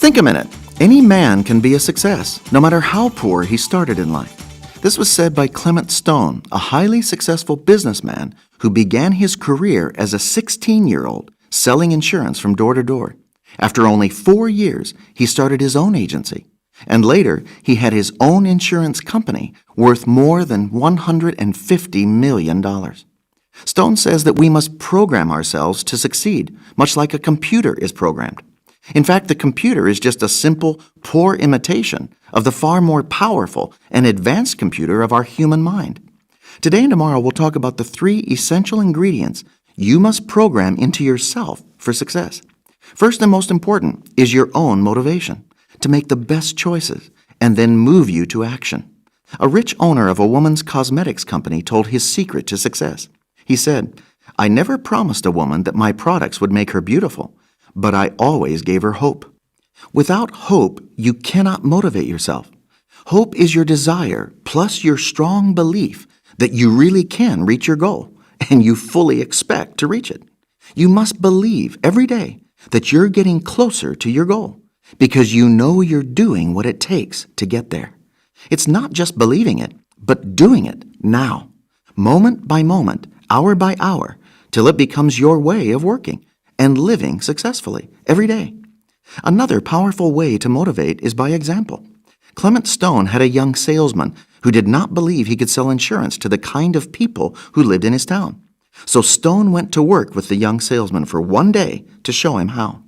Think a minute. Any man can be a success, no matter how poor he started in life. This was said by Clement Stone, a highly successful businessman who began his career as a 16 year old selling insurance from door to door. After only four years, he started his own agency. And later, he had his own insurance company worth more than $150 million. Stone says that we must program ourselves to succeed, much like a computer is programmed. In fact, the computer is just a simple, poor imitation of the far more powerful and advanced computer of our human mind. Today and tomorrow, we'll talk about the three essential ingredients you must program into yourself for success. First and most important is your own motivation to make the best choices and then move you to action. A rich owner of a woman's cosmetics company told his secret to success. He said, I never promised a woman that my products would make her beautiful, but I always gave her hope. Without hope, you cannot motivate yourself. Hope is your desire plus your strong belief that you really can reach your goal. and you fully expect to reach it. You must believe every day that you're getting closer to your goal because you know you're doing what it takes to get there. It's not just believing it, but doing it now, moment by moment, hour by hour, till it becomes your way of working and living successfully every day. Another powerful way to motivate is by example. Clement Stone had a young salesman who did not believe he could sell insurance to the kind of people who lived in his town. So Stone went to work with the young salesman for one day to show him how.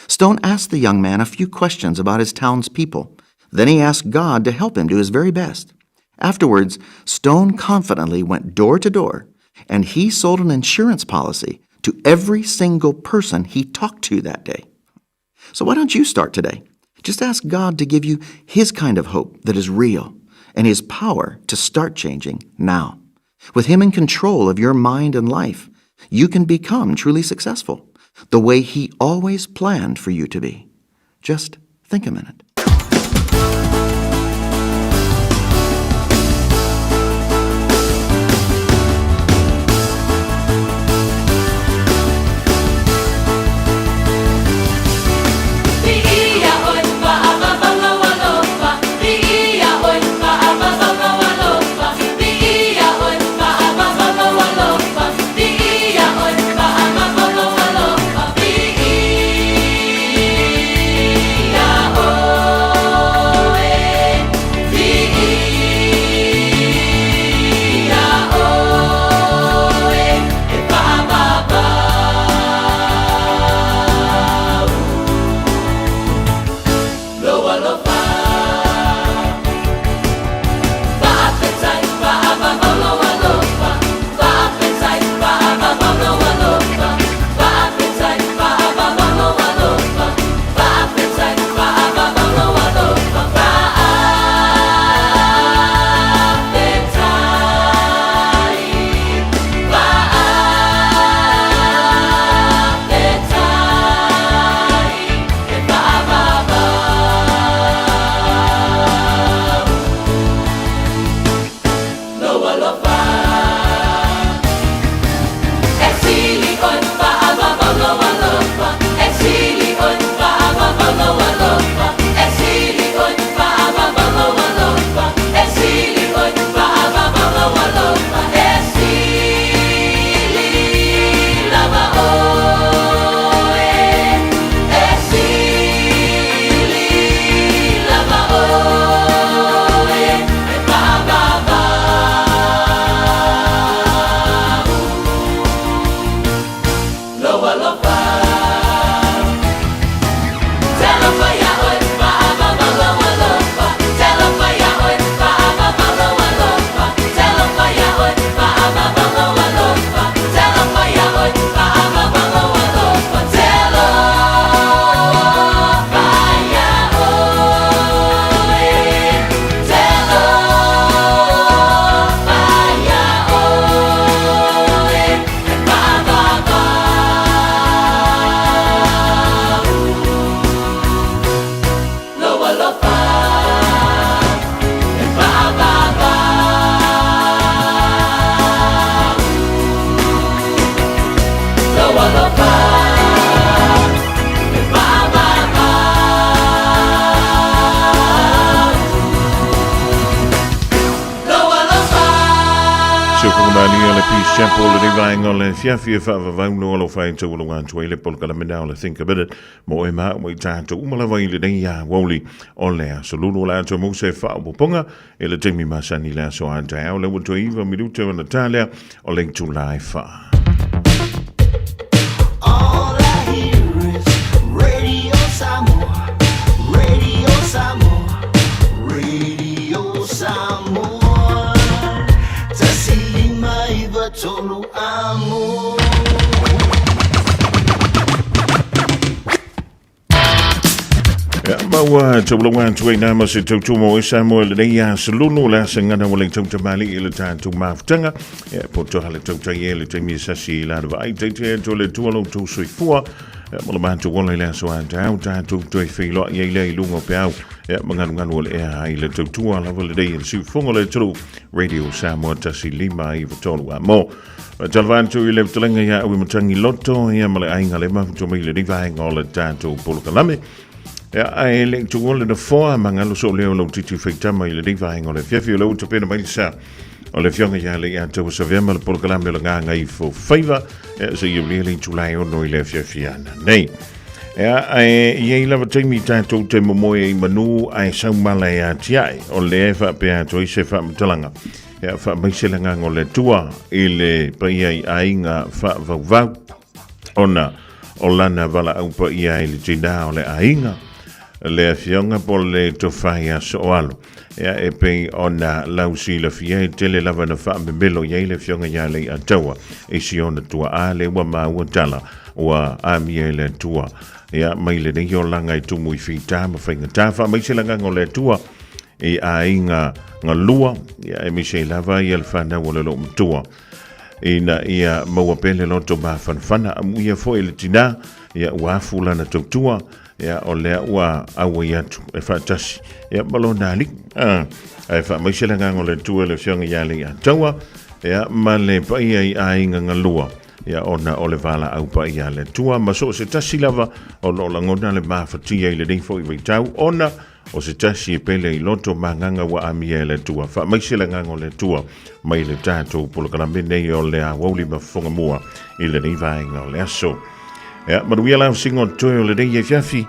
Stone asked the young man a few questions about his town's people. Then he asked God to help him do his very best. Afterwards, Stone confidently went door to door and he sold an insurance policy to every single person he talked to that day. So why don't you start today? Just ask God to give you His kind of hope that is real and His power to start changing now. With Him in control of your mind and life, you can become truly successful the way He always planned for you to be. Just think a minute. Chapel le vaenga o le afiafi e faavavau lo alofa e taualoga atu ai le polokalame o le Think a Minute mo e ma ua i tatou uma lava i lenei aoauli o le aso lulu o le ato mo se faaopoopoga e le taimi masani le aso a taeao le ua toe iva minute ona ta lea o le itula e fa. All I hear is Radio Samoa, Radio Samoa, Radio Samoa. Tasi lima iva tolu amo. Ia, ma ua taulaga atu ai nā ma se tautua mo e Samoa lenei aso lulu le asa gana ua le tautamali i le tatou mafutaga. Ia, po toha le tautai e le taimi e sasi i la le vaai taitai atu o le Atua lo outou soifua. Ia, ma le matou ola i le aso a taeao tatou toe feiloai ai lea i luga o peau. Ia, ma galugalu o le ea ai le tautua lava lenei e le siufofoga o le atunuu Radio Samoa 1 5 9 3 a mo. Faatalofa atu i le fetalaiga ia Auimatagi Loto ia ma le aiga le mafuta mai i lenei vaega o le tatou polokalame. Ia, ae le i tuua le nofoa, magalo soo lea o lau titi faitama i lenei vaega o le afiafi o lea ua tapena mai le sa o le afioga ia Leiataua Savea ma le polokalame o le Gagaifo Faiva, ia, seia aulia le itula e 6 i le afiafi ana nei. Ia, ae i ai lava taimi tatou te momoe ai i manu ae sau mala e atiae, o lea e faapea atu ai se faamatalaga. Ia, faamaise le agaga o le Atua i le paia i aiga faavauvau, ona o lana valaau paia i le tinā o le aiga, le afioga po o le tofa ia Sooalo. Ia, e pei ona lau silafia e tele lava na faamemelo i ai le afioga ia Leiataua i si ona tuaa lea ua maua tala ua amia e le Atua. Ia, mai lenei olaga e tumu i fita ma faigata, faamaise le agaga o le Atua i aiga galua, ia, aemaise ai lava ia le fanau o le loomatua ina ia maua pea le loto mafanafana. Amuia foi le tinā, ia, ua afu lana tautua, ia, o lea ua auai atu e faatasi, ia, ma lona alii. Ah, ae faamaise le agaga o le Atua i le afioga ia Leiataua, ia, ma le paia i aiga galua, ia, ona o le valaau paia a le Atua, ma so o se tasi lava o lo o lagona le mafatia i lenei foi vaitau, ona o se tasi e pele i loto ma agaga ua amia e le Atua. Faamaise le agaga o le Atua mai le tatou polokalame nei o le aoauli ma fofoga mua i lenei vaega o le aso. Ia, manuia la usinga o toe o lenei afiafi.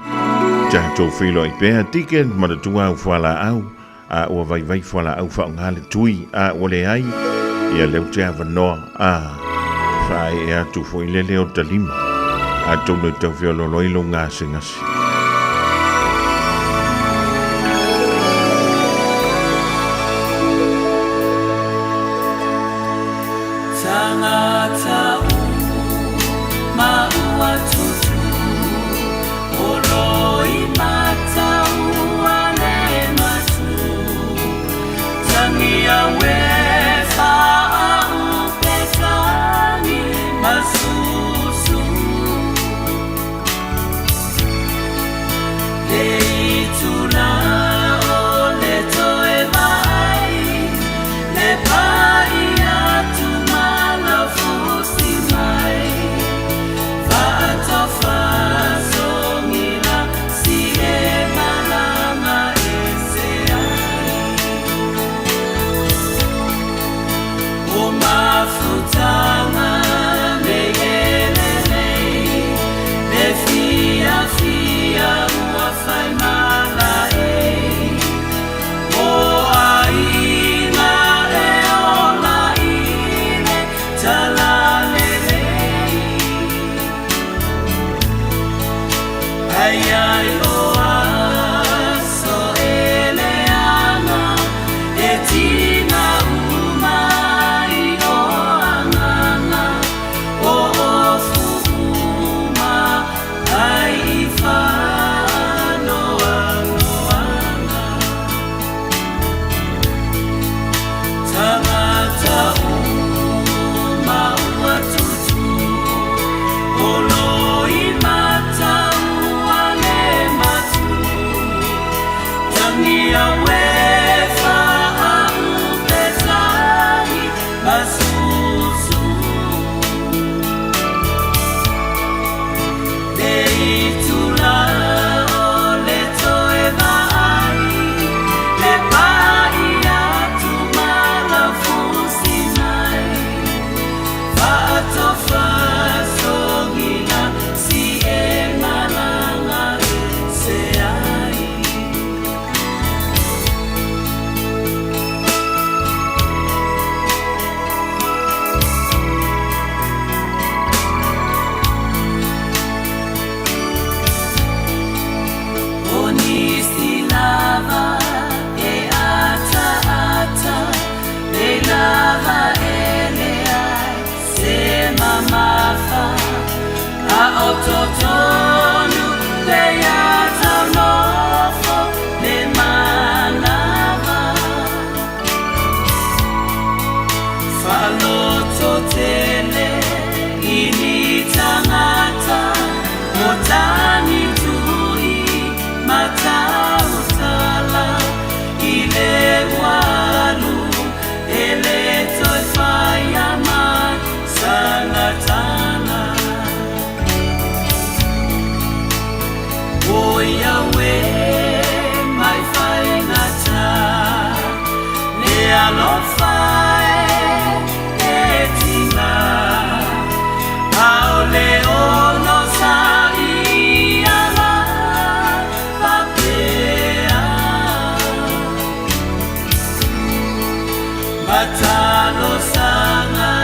Tatou feiloai pea, Deacon, manatua au fualaau, a ua vaivai fualaau faaaoga le tui, a ua leai, ia lea ua te avanoa, a faaee atu foi lele o talima. Atonu e tau feoloolo ai lou gasegase. Tangata uma ua tutu Olo i mata ua le matu Tangi aue whaaupe tangi masusu. Talosaga.